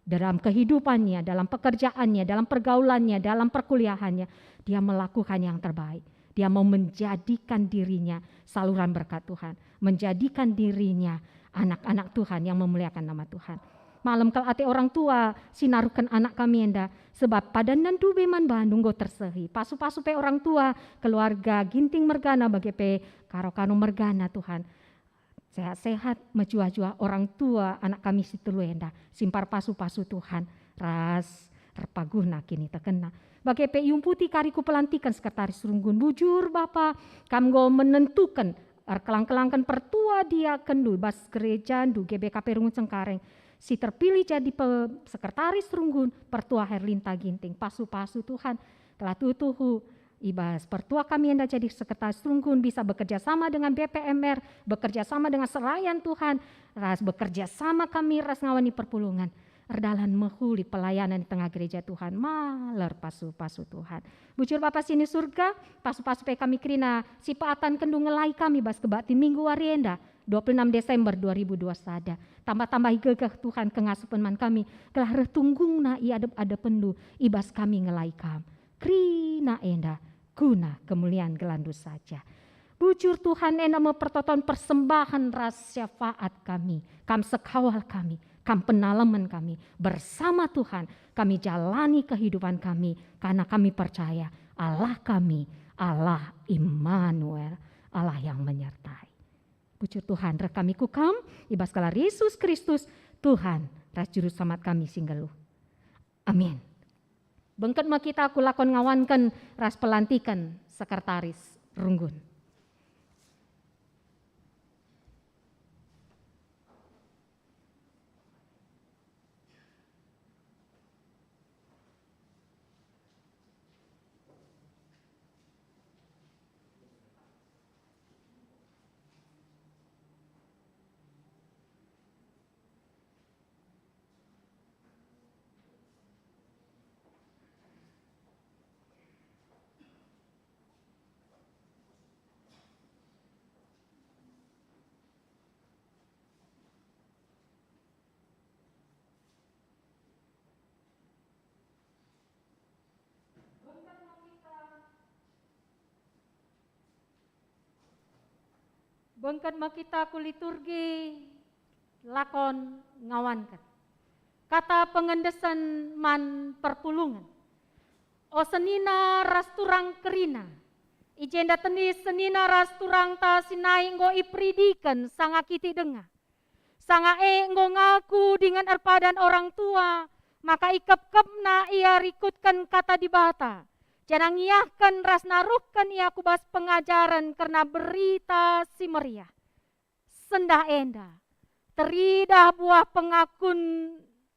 Dalam kehidupannya, dalam pekerjaannya, dalam pergaulannya, dalam perkuliahannya, dia melakukan yang terbaik. Dia mau menjadikan dirinya saluran berkat Tuhan, menjadikan dirinya anak-anak Tuhan yang memuliakan nama Tuhan. Malem kal ate orang tua si naruhken anak kami enda, sebab padanna ndube man bandu enggo tersehi. Pasu-pasu pe orang tua, keluarga Ginting mergana bage pe Karo Kano mergana, Tuhan. Sehat-sehat, mejuah-juah orang tua anak kami si telu enda, simpar pasu-pasu Tuhan, ras erpaguhna kinitekenna. Bage pe iumputi kari ku pelantiken sekretaris runggun. Bujur, Bapa, Kam enggo menentuken erkelang-kelangken pertua diakenndu bas gerejandu G B K P Runggun Cengkareng, si terpilih jadi pe-, sekretaris runggun, Pertua Herlinta Ginting. Pasu-pasu Tuhan, telah tuhu-tuhu i bas pertua kami enda jadi sekretaris runggun bisa bekerja sama dengan B P M R, bekerja sama dengan serayan Tuhan, ras bekerja sama kami ras ngawani perpulungen. Erdalan mehuli pelayanan di tengah gereja Tuhan, maler pasu-pasu Tuhan. Bujur Bapa si ni Surga, pasu-pasu pe kami kerina si peatankenndu ngelai kami bas kebaktin minggu wari enda, dua puluh enam Desember dua ribu dua sada. Tambah-tambahi gegeh Tuhan kengasupen man kami, gelah reh tunggungna i adep-adepenndu i bas kami ngelai Kam. Kerina enda guna kemulian gelarNdu saja. Bujur Tuhan, enda me pertoton persembahen ras syafaat kami. Kam sekawal kami, Kam penalemen kami. Bersama Tuhan kami jalani kehidupan kami, karena kami percaya Allah kami, Allah Immanuel, Allah yang menyertai. Bujur Tuhan, reh kami ku Kam, i bas gelar Yesus Kristus, Tuhan ras Juru Selamat kami si nggeluh. Amin. Bengket me kita ku lakon ngawanken ras pelantiken sekretaris runggun. Bengket me kita ku liturgi lakon ngawanken. Kata pengendesen man perpulungen. O senina ras turang kerina, i jenda tendis senina ras turangta si nai enggo iperidiken sanga kitik denga. Sanga e enggo ngaku dingen erpadan orang tua, maka ikepkepna ia rikutken Kata Dibata, janah ngiahken ras naruhken ia ku bas pengajaren kerna Berita Si Meriah. Sendah enda, teridah buah pengakun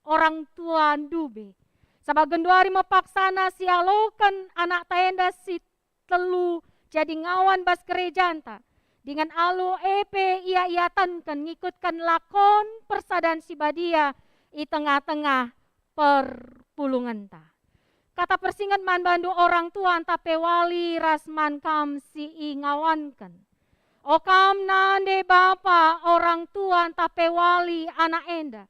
orang tua ndube. Sabap genduari me paksana sialoken anakta enda si telu jadi ngawan bas gerejanta. Dingen alu e pe ia iatanken ngikutken lakon persadan si badia i tengah-tengah perpulungenta. Kata persinget man bandu orang tua ntah pe wali ras man kam si ingawanken. O kam nande bapa, orang tua ntah pe wali anak enda.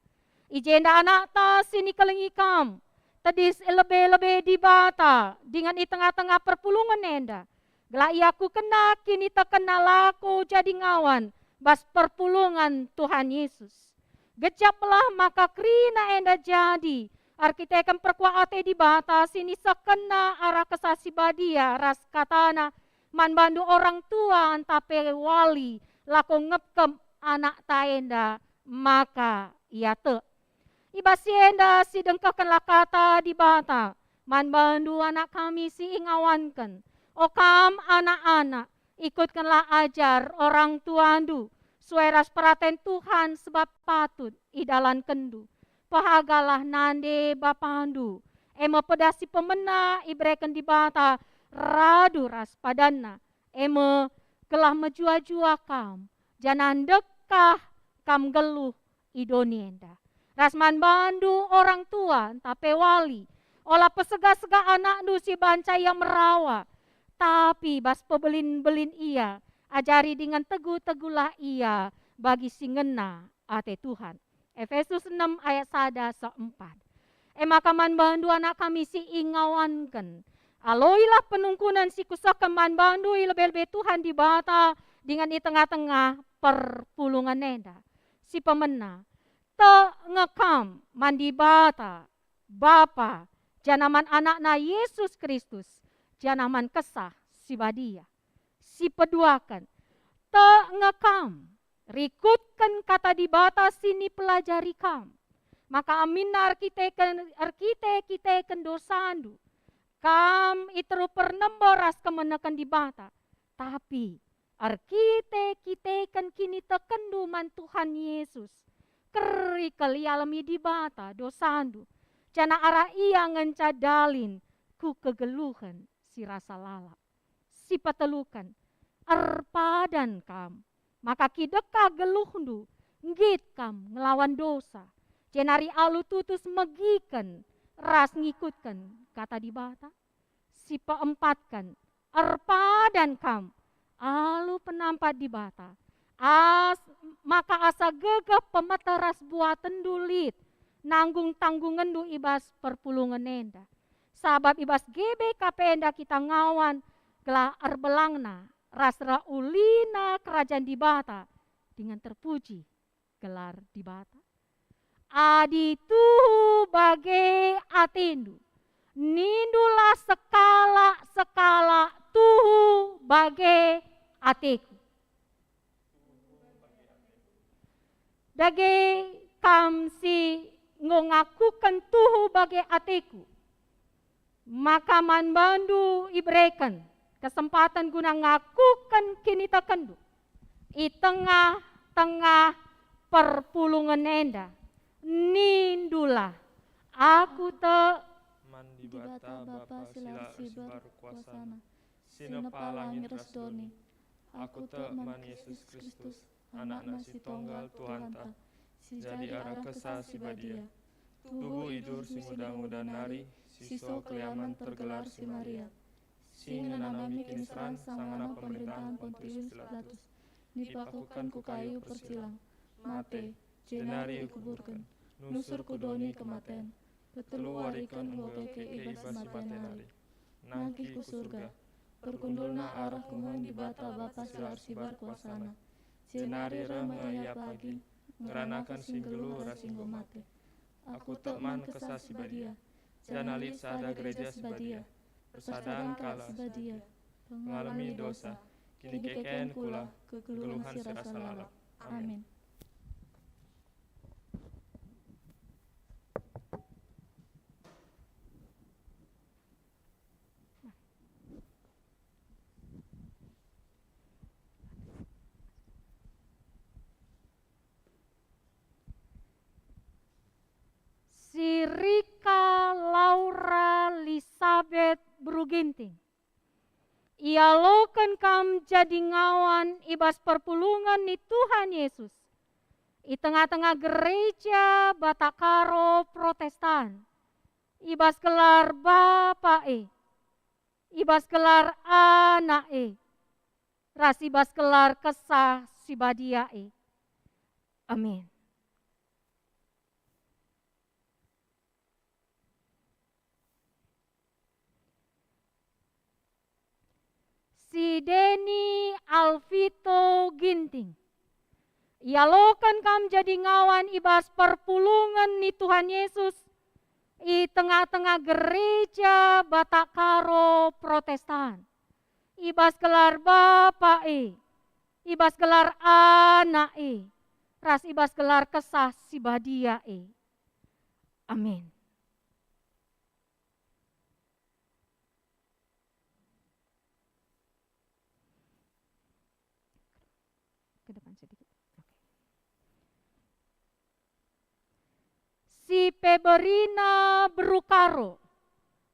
I jenda anakta si nikelengi kam, tedis lebe-lebe Dibata dingen i tengah-tengah perpulungen enda, gelah iakukenna kinitekenna lako jadi ngawan bas perpulungen Tuhan Yesus. Gejaplah maka kerina enda jadi erkiteken perkuah ate Dibata si nisehkenNa arah Kesah Si Badia ras kataNa man bandu orang tua ntah pe wali lako ngepkep anakta enda maka ia tek. I bas si enda sidengkehkenlah kata Dibata man bandu anak kami si ingawanken. O kam anak-anak, ikutkenlah ajar orang tuandu, sue ras peraten Tuhan, sebab patut idalankenndu. Pehagalah nande bapandu, e me pedah si pemena ibereken Dibata radu ras padanNa, e me gelah mejua-jua kam, janah ndekah kam nggeluh i doni enda. Ras man bandu orang tua ntah pe wali, ola pesegah-segah anakndu si banca ia merawa, tapi bas pebelin-belin ia, ajari dingen tegu-teguhlah ia bagi si ngena ate Tuhan. Efesus enem ayat sada seh empat. E maka man bandu anak kami si ingawanken, aloilah penungkunen si kusehken man bandu i lebe-lebe Tuhan Dibata dingen i tengah-tengah perpulungen enda. Si pemena, tek nge kam man Dibata, Bapa, janah man AnakNa Yesus Kristus, janah man Kesah Si Badia. Si peduaken, tek nge kam, rikutken Kata Dibata si nipelajari kam, maka aminna erkiteken, erkite-kiteken dosandu, kam i teruh pernembo ras kemeneken Dibata, tapi erkite-kiteken kinitekenndu man Tuhan Yesus, keri kal ialemi Dibata dosandu, janah arah Ia ngenca dalin ku kegeluhen si rasa lalap. Si peteluken, erpadan kam, maka kidekah geluhndu, nggit kam ngelawan dosa, jenari alu tutus megiken ras ngikutken Kata Dibata. Si peempatken, erpadan kam alu penampat Dibata, as-, maka asa gegeh pemeteh ras buatenndu lit nanggung-tanggungenndu i bas perpulungen enda. Sabap i bas G B K P enda kita ngawan gelah erbelangna ras reh ulina Kerajan Dibata dingen terpuji gelar Dibata. Adi tuhu bage atendu, nindulah sekalak-sekalak tuhu bage ateku. Dage kam si enggo ngakuken tuhu bage ateku, maka man bandu ibereken kesempaten guna ngakuken kinitekenndu i tengah-tengah perpulungen enda. Nindulah, "Aku tek man Dibata Bapa si la ersibar kuasaNa, si nepa langit ras doni. Aku tek man Yesus Kristus, AnakNa si Tonggal Tuhanta, si jadi arah Kesah Si Badia. Tubuh idur si nguda-nguda nari, si so keliamen tergelar si Maria, si ngenanami kiniseran sangana pemerintahen Pontius Pilatus, dipakuken ku kayu persilang, mate, jenari ikuburken, nusur ku doni kematen, petelu wariken enggo keke i bas si mate nari. Nangkih ku Surga, perkundulna arah kemuhen Dibata Bapa si la ersibar kuasaNa. Jenari reh me Ia pagi, ngeranaken si nggeluh ras si enggo mate. Aku tek man Kesah Si Badia, janah lit sada Gereja Si Badia, persadan kalak si badia, pengalemi dosa, kinikeken kula, kegeluhen si rasa lalap. Amin." Si Rika Laura Lisabet Beru Ginting. Ialoken kam jadi ngawan i bas perpulungen ni Tuhan Yesus i tengah-tengah gereja Batak Karo Protestan. I bas gelar Bapa e, i bas gelar Anak e, ras i bas gelar Kesah Si Badia e. Amin. Si Deni Alvito Ginting. Ialoken kam jadi ngawan i bas perpulungen ni Tuhan Yesus i tengah-tengah gereja Batak Karo Protestan, i bas gelar Bapa e, i bas gelar Anak e, ras i bas gelar Kesah Si Badia e. Amin. Ke depan sedikit. Oke. Si Peberina Berukaro,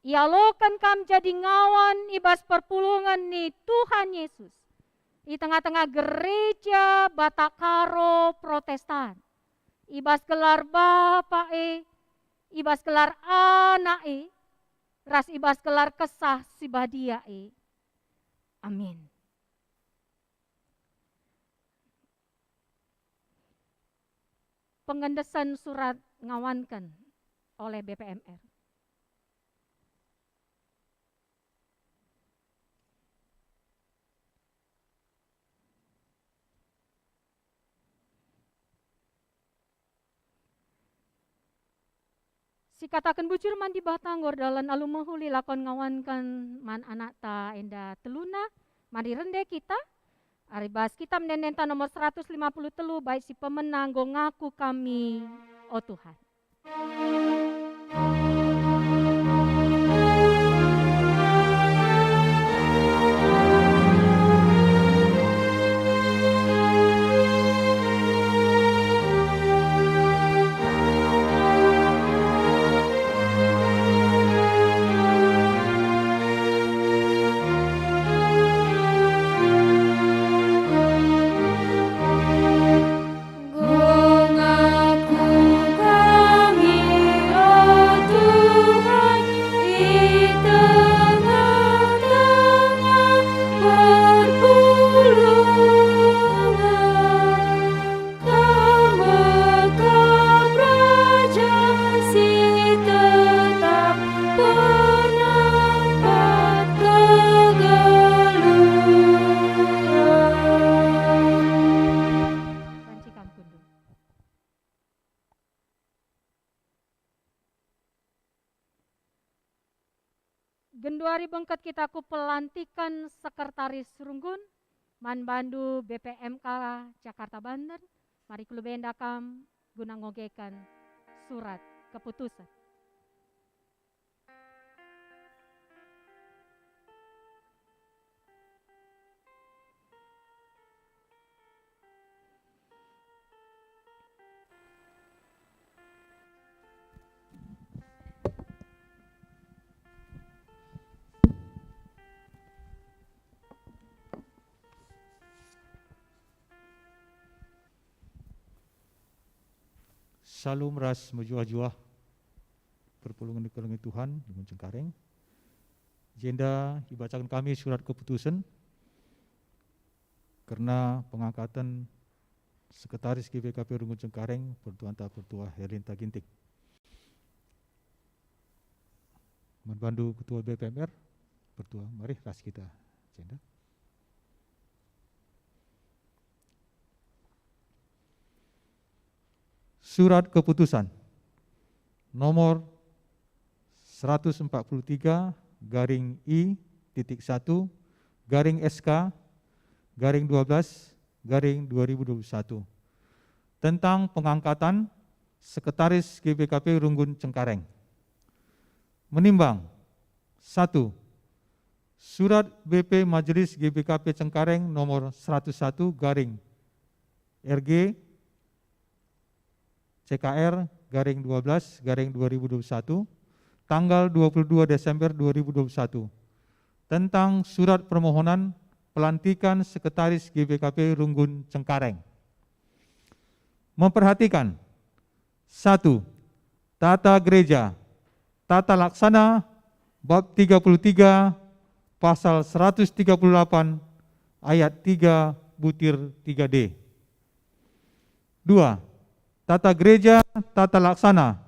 ialoken kam jadi ngawan i bas perpulungen ni Tuhan Yesus i tengah-tengah gereja Batak Karo Protestan, i bas gelar Bapa e, i bas gelar Anak e, ras i bas gelar Kesah Si Badia e. Amin. Pengendesen surat ngawanken oleh B P M R. Sikataken bujur man Dibata, enggo erdalan alu mehuli lakon ngawanken man anakta enda teluna. Mari rende kita. Ari bas kitab ende-endenta nomor seratus lima puluh telu, bait si pemena, "Enggo ngaku kami, o Tuhan." Kam me kap Raja si tetap penempat kegeluhen. Banci kam kundul. Genduari bengket kita ku pelantiken sekretaris runggun man bandu B P M K Jakarta Banten. Mari ku lebe enda kam guna ngogeken surat keputusen. Salum ras mejuah-juah perpulungen dikelengi Tuhan, Runggun Cengkareng. Jenda ibacaken kami surat keputusen kerna pengangkatan Sekretaris G B K P Runggun Cengkareng, Pertuanta Pertua Herlinta Ginting. Man bandu Ketua B P M R, Pertua, mari ras kita jenda. Surat keputusan nomor seratus empat puluh tiga garing I titik satu garing S K garing dua belas garing dua ribu dua puluh satu tentang pengangkatan Sekretaris G B K P Runggun Cengkareng. Menimbang, satu, surat B P Majelis G B K P Cengkareng nomor seratus satu garing R G C K R garing dua belas garing dua ribu dua puluh satu, tanggal dua puluh dua Desember dua ribu dua puluh satu, tentang surat permohonan pelantikan Sekretaris G B K P Runggun Cengkareng. Memperhatikan, satu, tata gereja, Tata Laksana, bab tiga puluh tiga, pasal seratus tiga puluh delapan, ayat tiga butir tiga D. Dua, Tata Gereja, Tata Laksana,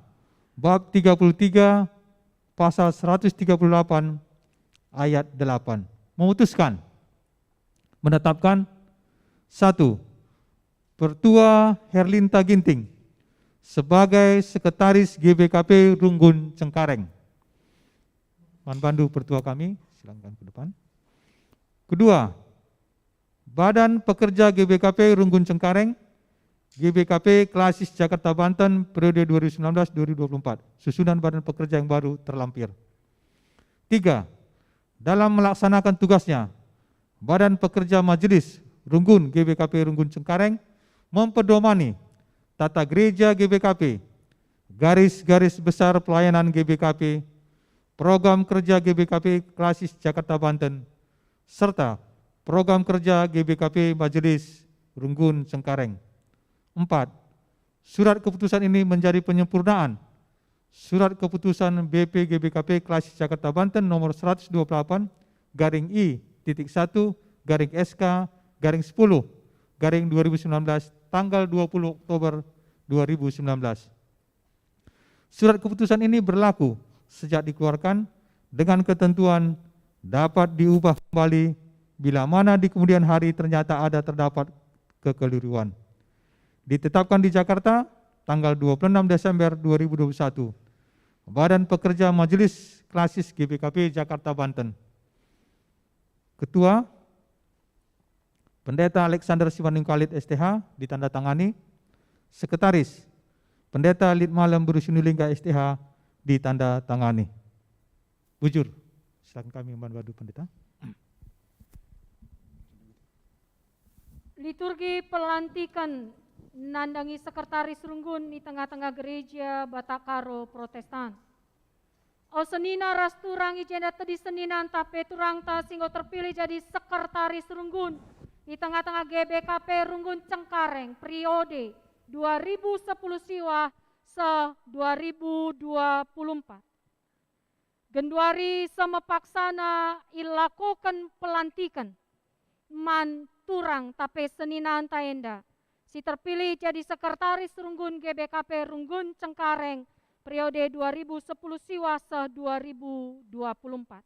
bab tiga puluh tiga, pasal seratus tiga puluh delapan, ayat delapan. Memutuskan, menetapkan, satu, Pertua Herlinta Ginting sebagai Sekretaris G B K P Runggun Cengkareng. Man bandu Pertua kami, silakan ke depan. Kedua, Badan Pekerja G B K P Runggun Cengkareng, G B K P Klasis Jakarta Banten periode dua ribu sembilan belas dua ribu dua puluh empat. Susunan Badan Pekerja yang baru terlampir. Tiga, dalam melaksanakan tugasnya, Badan Pekerja Majelis Runggun G B K P Runggun Cengkareng mempedomani Tata Gereja G B K P, garis-garis besar pelayanan G B K P, program kerja G B K P Klasis Jakarta Banten, serta program kerja G B K P Majelis Runggun Cengkareng. Empat, surat keputusan ini menjadi penyempurnaan Surat Keputusan B P G B K P Klasis Jakarta Banten nomor seratus dua puluh delapan garing I titik satu garing S K garing sepuluh garing dua ribu sembilan belas, tanggal dua puluh Oktober dua ribu sembilan belas. Surat keputusan ini berlaku sejak dikeluarkan dengan ketentuan dapat diubah kembali bila mana di kemudian hari ternyata ada terdapat kekeliruan. Ditetapkan di Jakarta, tanggal dua puluh enam Desember dua ribu dua puluh satu. Badan Pekerja Majelis Klasis G B K P Jakarta Banten. Ketua, Pendeta Alexander Simanungkalit S T H, ditandatangani. Sekretaris, Pendeta Litmalem Beru Sinulingga S T H, ditandatangani. Bujur, silakan kami man bandu, Pendeta. Liturgi pelantiken nandangi Sekretaris Runggun i tengah-tengah Gereja Batak Karo Protestan. O senina ras turang, i jenda tedis seninanta pe turangta si enggo terpilih jadi Sekretaris Runggun i tengah-tengah G B K P Runggun Cengkareng periode dua ribu sepuluh siwah seh dua ribu dua puluh empat. Genduari semepaksana ilakoken pelantiken man turang tape seninanta enda, si terpilih jadi Sekretaris Runggun G B K P Runggun Cengkareng periode dua ribu sepuluh siwah seh dua ribu dua puluh empat.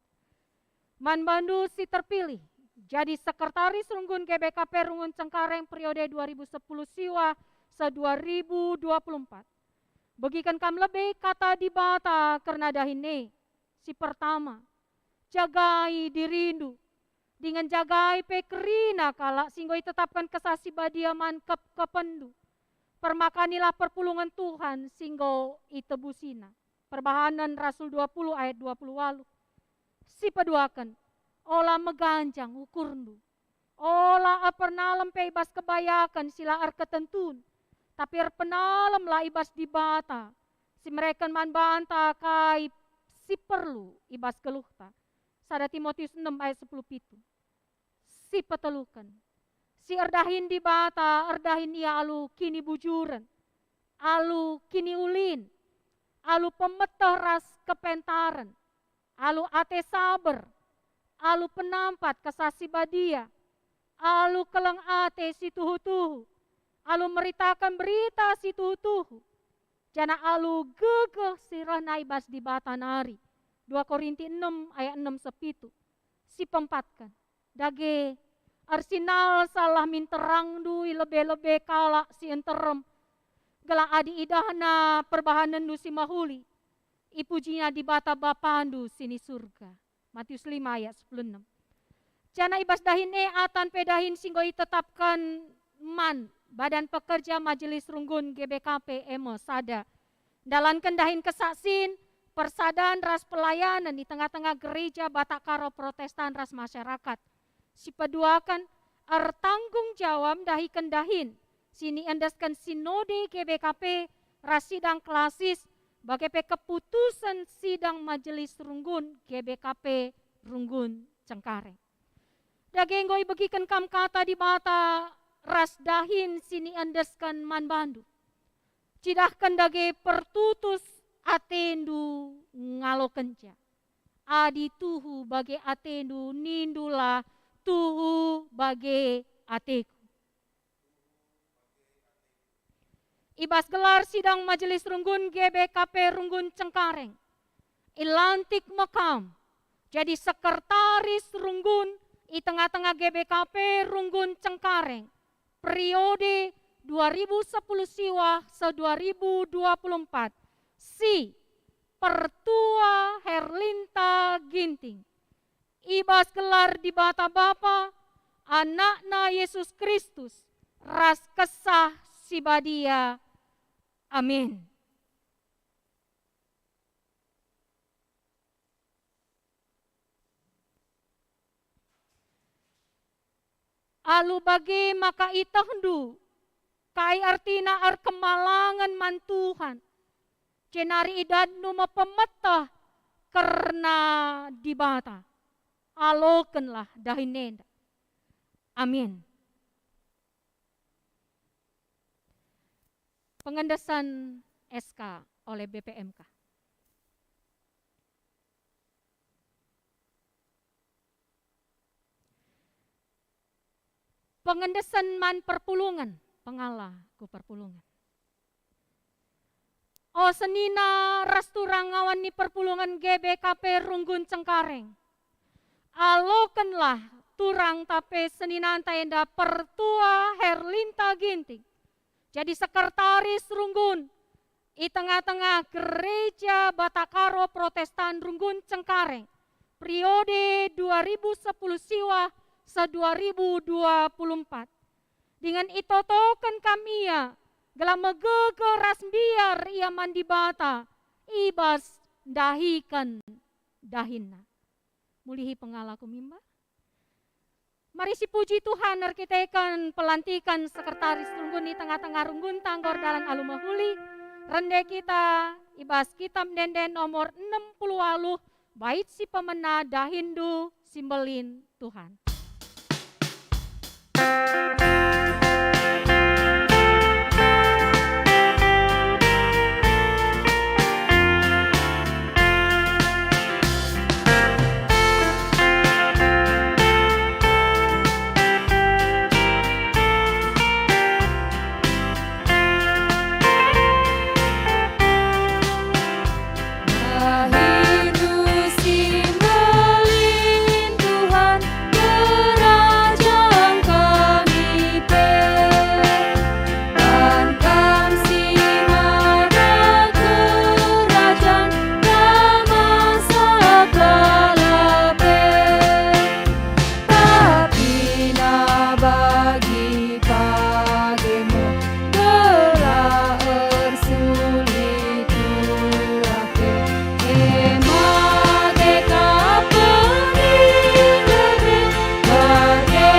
Man bandu si terpilih jadi Sekretaris Runggun G B K P Runggun Cengkareng periode dua ribu sepuluh siwah seh dua ribu dua puluh empat. Begiken kam lebe Kata Dibata kerna dahin e. Si pertama, jagai dirindu, dingen jagai pe kerina kalak si enggo itetapken Kesah Si Badia man kep-kepenndu. Permakanilah perpulungen Tuhan si enggo itebusina. Perbahanen Rasul dua puluh ayat dua puluh waluh. Si peduaken, ola meganjang ukurndu. Ola erpenalem pe i bas kebayaken si la erketentun, tapi erpenalemlah i bas Dibata, si mereken man banta kai si perlu i bas geluhta. Sada Timotius enem ayat sepuluh pitu. Si peteluken, si erdahin Dibata, erdahin Ia alu kinibujuren, alu kiniulin, alu pemeteh ras kepentaren, alu ate saber, alu penampat Kesah Si Badia, alu keleng ate si tuhu-tuhu, alu meritaken berita si tuhu-tuhu, janah alu gegeh si rehna i bas Dibata nari. Dua Korinti enem ayat enem seh pitu. Si peempatken, dage, ersinalsalah min terangndu i lebe-lebe kalak si nterem, gelah adi idahna perbahanenndu si mehuli, ipujina Dibata Bapandu si ni Surga. Matius lima ayat sepuluh enem. Janah i bas dahin e atan pe dahin si enggo itetapken man Badan Pekerja Majelis Runggun G B K P e me sada. Ndalanken dahin kesaksin, persadan ras pelayanen i tengah-tengah gereja Batak Karo Protestan ras masyarakat. Si peduaken, ertanggung jawab ndahiken dahin si niendesken Sinode G B K P ras sidang klasis, bage pe keputusen sidang Majelis Runggun G B K P Runggun Cengkareng. Dage enggo ibegiken kam Kata Dibata ras dahin si niendesken man bandu. Cidahken dage pertutus atendu ngalokenca. Adi tuhu bage atendu, nindulah, "Tuhu bage ateku." I bas gelar sidang Majelis Runggun G B K P Runggun Cengkareng, ilantik me kam jadi sekretaris runggun i tengah-tengah G B K P Runggun Cengkareng, periode dua ribu sepuluh siwah se dua ribu dua puluh empat, si Pertua Herlinta Ginting. I bas gelar Dibata Bapa, AnakNa Yesus Kristus, ras Kesah Si Badia. Amin. Alu bage maka ietehndu kai ertina erkemalangen man Tuhan, jenari idatndu me pemeteh kerna Dibata. Alokenlah dahin enda. Amin. Pengendesen S K oleh B P M K. Pengendesen man perpulungen, pengala ku perpulungen. O senina ras turang ngawan ni perpulungen G B K P Runggun Cengkareng, alokenlah turang tape seninanta enda Pertua Herlinta Ginting jadi sekretaris runggun i tengah-tengah Gereja Batakaro Protestan Runggun Cengkareng, periode dua ribu sepuluh siwah se dua ribu dua puluh empat. Dingen itotoken kam ia, gelah megegeh ras mbiar ia man Dibata i bas ndahiken dahinna. Mulihi pengala ku mimbar. Mari sipuji Tuhan erkiteken pelantiken sekretaris runggun i tengah-tengah runggunta enggo erdalan alu mehuli. Rende kita i bas Kitab Ende-enden nomor enem puluh waluh, bait si pemena, "Dahinndu si Mbelin, Tuhan." Kerajan kami pe, dan Kam si mada kerajan, Kam asap lalap pe. Tapi na bagi pagemu gelah ersulit turah pe, e mate ka pengilir e, bage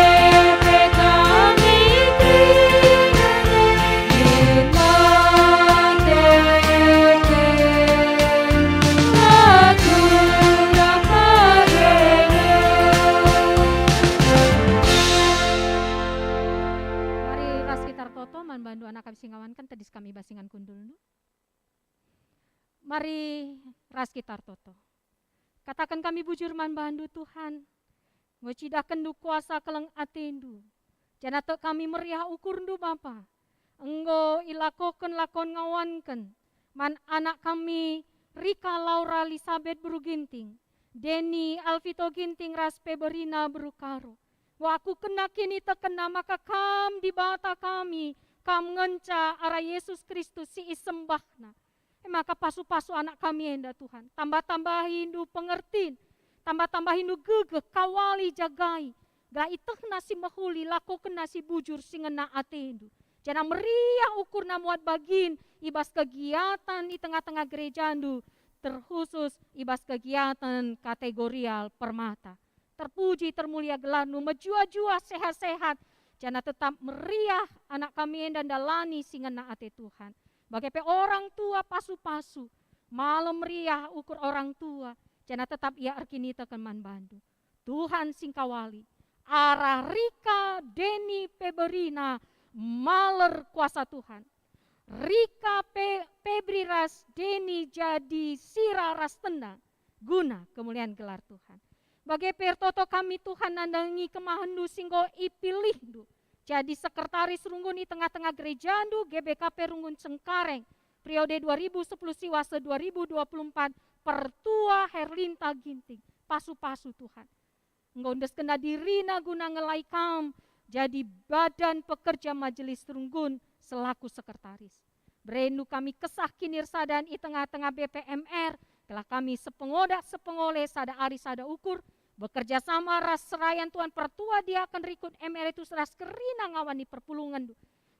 pe kami kerina e, e mate pe. Mari ras kita ertoto man bandu anak kami si ngawanken, tedis kami bas ingan kundulndu. Mari ras kita ertoto. Kataken kami bujur man bandu, Tuhan. Enggo icidahkenndu kuasa keleng atendu, janah tek kami meriah ukurndu, Bapa. Enggo ilakoken lakon ngawanken man anak kami Rika Laura Elisabet beru Ginting, Deni Alvito Ginting ras Peberina beru Karo. Enggo akukenna kinitekenna maka Kam Dibata kami, Kam ngenca arah Yesus Kristus si isembahna. E maka pasu-pasu anak kami enda, Tuhan. Tambah-tambahindu pengertin, tambah-tambahindu gegeh, kawali, jagai, gelah ietehna si mehuli, lakokenna si bujur, si ngena atendu. Janah meriah ukurna muat bagin i bas kegiatan i tengah-tengah gerejandu, terkhusus i bas kegiatan kategorial Permata. Terpuji, termulia gelarNdu, mejuah-juah, sehat-sehat, janah tetap meriah anak kami enda ndalani si ngena ate Tuhan. Bage pe orang tua pasu-pasu, malem meriah ukur orang tua, janah tetap ia erkiniteken man bandu. Tuhan singkawali, arah Rika Deni Peberina maler kuasa Tuhan. Rika Pe-, Pebri ras Deni jadi sira ras tenang guna kemulian gelar Tuhan. Bage pe ertoto kami, Tuhan, nandangi kemahenNdu si enggo ipilihNdu jadi sekretaris runggun i tengah-tengah gerejaNdu, G B K P Runggun Cengkareng, periode dua ribu sepuluh siwasa dua ribu dua puluh empat, Pertua Herlinta Ginting. Pasu-pasu, Tuhan. Enggo endeskenna dirina guna ngelai Kam jadi badan pekerja Majelis Runggun selaku sekretaris. BereNdu kami kesah kinirsadan i tengah-tengah B P M R, gelah kami sepengoda sepengole, sada ari sada ukur, bekerja sama ras serayan Tuan Pertua, diaken, rikut, emeritus ras kerina ngawan i perpulungenNdu.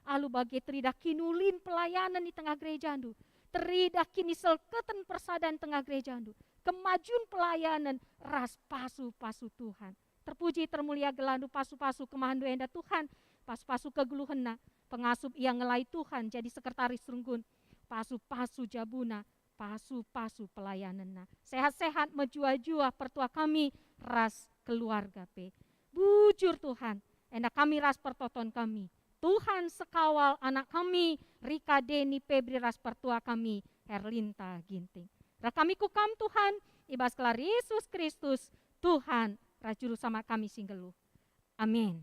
Alu bage teridah kinulin pelayanen i tengah gerejaNdu, teridah kiniselketen persadan tengah gerejaNdu, kemajun pelayanen ras pasu-pasu Tuhan. Terpuji, termulia gelarNdu, pasu-pasu kemahenNdu enda, Tuhan, pasu-pasu kegeluhenna, pengasup ia ngelai Tuhan jadi sekretaris runggun, pasu-pasu jabuna, pasu-pasu pelayanenna. Sehat-sehat, mejuah-juah Pertua kami ras keluarga pe. Bujur, Tuhan, enda kami ras pertoton kami. Tuhan sekawal anak kami, Rika Deni Pebri, ras Pertua kami, Herlinta Ginting. Reh kami ku Kam, Tuhan, i bas gelar Yesus Kristus, Tuhan ras Juru Selamat kami si nggeluh. Amin.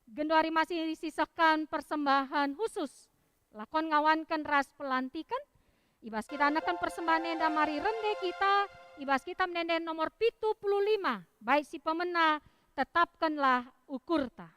Genduari masih isisehken persembahen khusus. Lakon ngawanken ras pelantiken. I bas kita neken persembahen enda, mari rende kita i bas Kitab Ende-enden nomor pitu puluh lima, bait si pemena, Tetapkenlah Ukurta.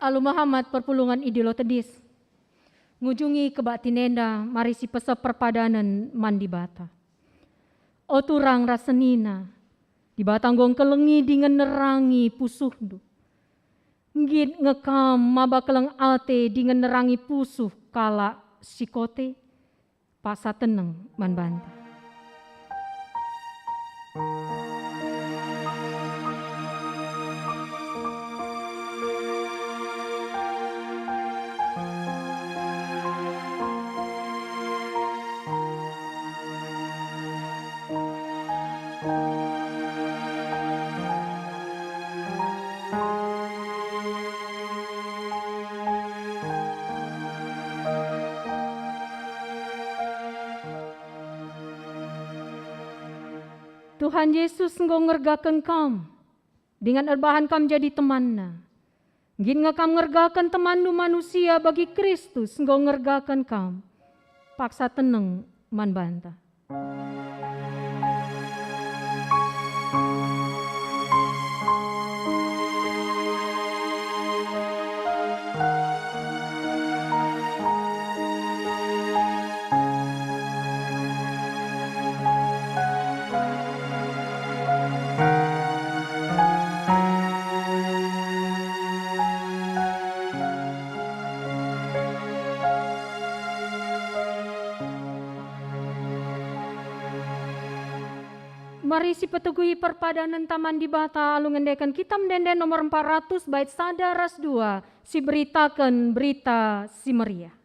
Alu mehamat perpulungen i Dilo Tedis. Ngujungi kebaktin enda, mari sipeseh perpadanen man Dibata. O turang ras senina, Dibata enggo ngkelengi dingen nerangi pusuhndu. Nggit nge kam maba keleng ate dingen nerangi pusuh kalak si kote? Paksa teneng man banta. Tuhan Yesus enggo ngergaken kam, dingen erbahan kam jadi temanNa. Nggit nge kam ngergaken temanndu manusia bagi Kristus enggo ngergaken kam. Paksa teneng man banta. Mari sipeteguhi perpadanenta man Dibata alu ngendeken Kitab Ende-enden nomor empat ratus bait sada ras dua, si beritaken Berita Si Meriah.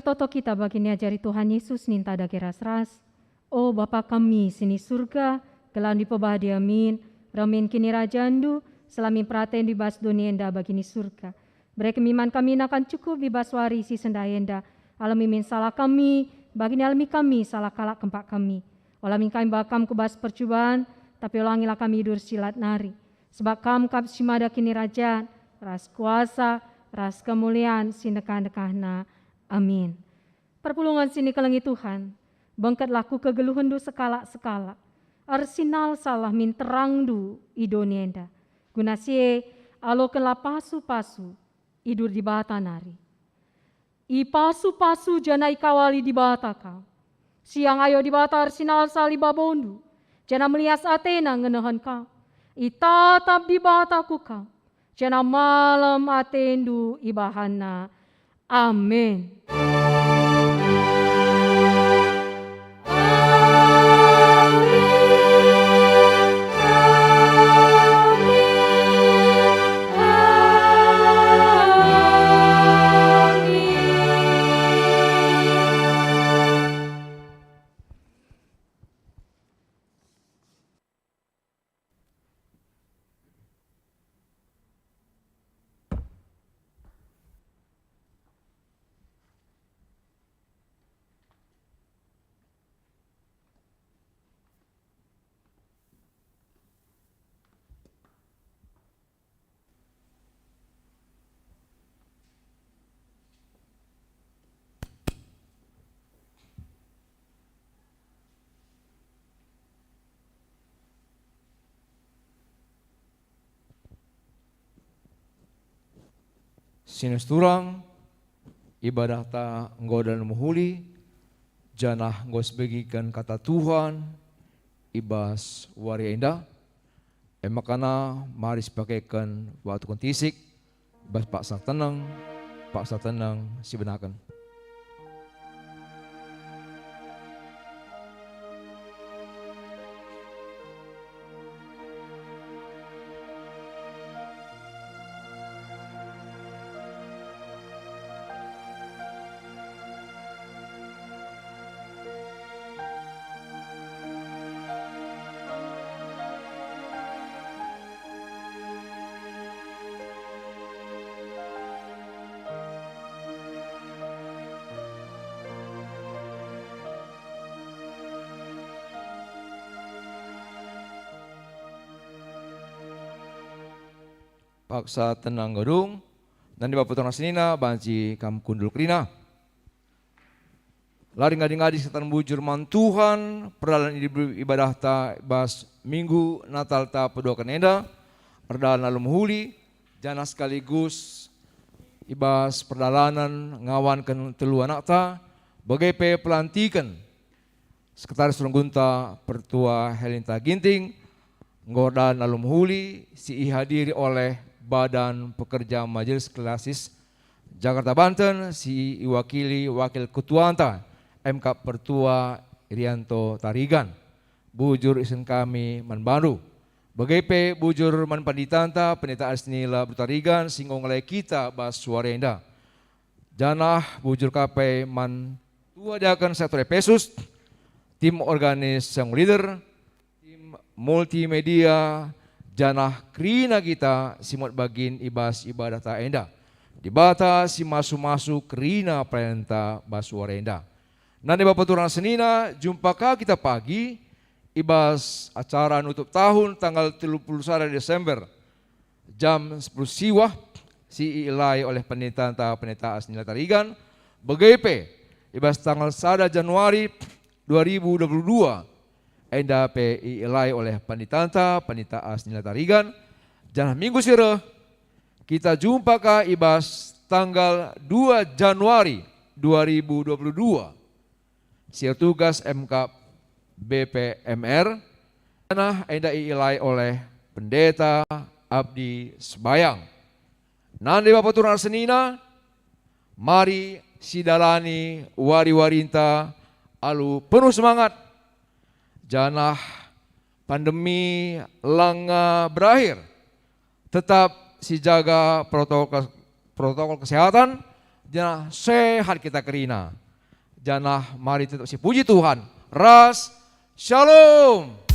Toto kita bagi niajari Tuhan Yesus ninta dage ras-ras. O Bapa kami si ni Surga, gelarNdu ipebadi amin, reh min kinirajanNdu, seh la min peratenNdu i bas doni enda bagi ni Surga. Bere kami man kami nakan cukup i bas wari si sendah enda. Alemi min salah kami, bagi ni alemi kami salah kalak kempak kami. Ola min kami bawa Kam ku bas percuban, tapi olangilah kami idur si lat nari. Sebab Kam kap si mada kinirajan, ras kuasa, ras kemulian si ndekah-ndekahna. Amin. Perpulungen si nikelengi Tuhan, bengketlah ku kegeluhenNdu sekalak-sekalak. Ersinalsalah min terangNdu i doni enda. Guna si e, alokenlah pasu-pasu idur Dibata nari. Ipasu-pasu janah ikawali Dibata kam. Siang ayo Dibata ersinalsal i babondu, janah melias ateNa ngenehen kam. Itatap Dibata ku kam, janah malem atendu ibahanNa. Amin. Sinus turang, ibadahta enggo dalan mehuli, janah enggo sibegiken kata Tuhan i bas wari enda. E maka mari sipakeken waktu kentisik bas paksa teneng, paksa teneng sibenaken. Paksa teneng gedung, nande bapa turang senina banci kam kundul kerina. Lari ngadi-ngadi setan bujur man Tuhan, perdalan ibadah-, ibadahta bas Minggu Natalta peduaken enda, erdalan alu mehuli, janah sekaligus i bas perdalanen ngawanken telu anakta, bage pe pelantiken Sekretaris Runggunta Pertua Helinta Ginting, enggo erdalan alu mehuli si ihadiri oleh Badan Pekerja Majelis Klasis Jakarta Banten si iwakili Wakil Ketuanta, M K Pertua Irianto Tarigan. Bujur isen kami man bandu. Bage pe bujur man panditanta, Pendeta Arsnila Tarigan si enggo ngelai kita bas wari enda. Janah bujur ka pe man tua diaken sektor Epesus, tim organis song leader, tim multimedia, janah kerina kita si muat bagin i bas ibadahta enda. Dibata si masu-masu kerina pelayanenta bas wari enda. Nande bapa turang senina, jumpa ka kita pagi i bas acara nutup tahun tanggal telu puluh sada Desember jam sepuluh siwah si ielai oleh pendetanta, Pendeta Arsnila Tarigan, bage pe i bas tanggal sada Januari dua ribu dua puluh dua, enda pe ielai oleh pendetanta, Pendeta Arsnila Tarigan, janah minggu si reh kita jumpa ka i bas tanggal dua Januari dua ribu dua puluh dua, si ertugas M K B P M R, janah enda ielai oleh Pendeta Abdi Sebayang. Nande bapa turang senina, mari sidalani wari-warinta alu penuh semangat, janah pandemi langa berakhir. Tetap sijaga protokol, protokol kesehatan, janah sehat kita kerina. Janah mari tetap sipuji Tuhan ras Shalom.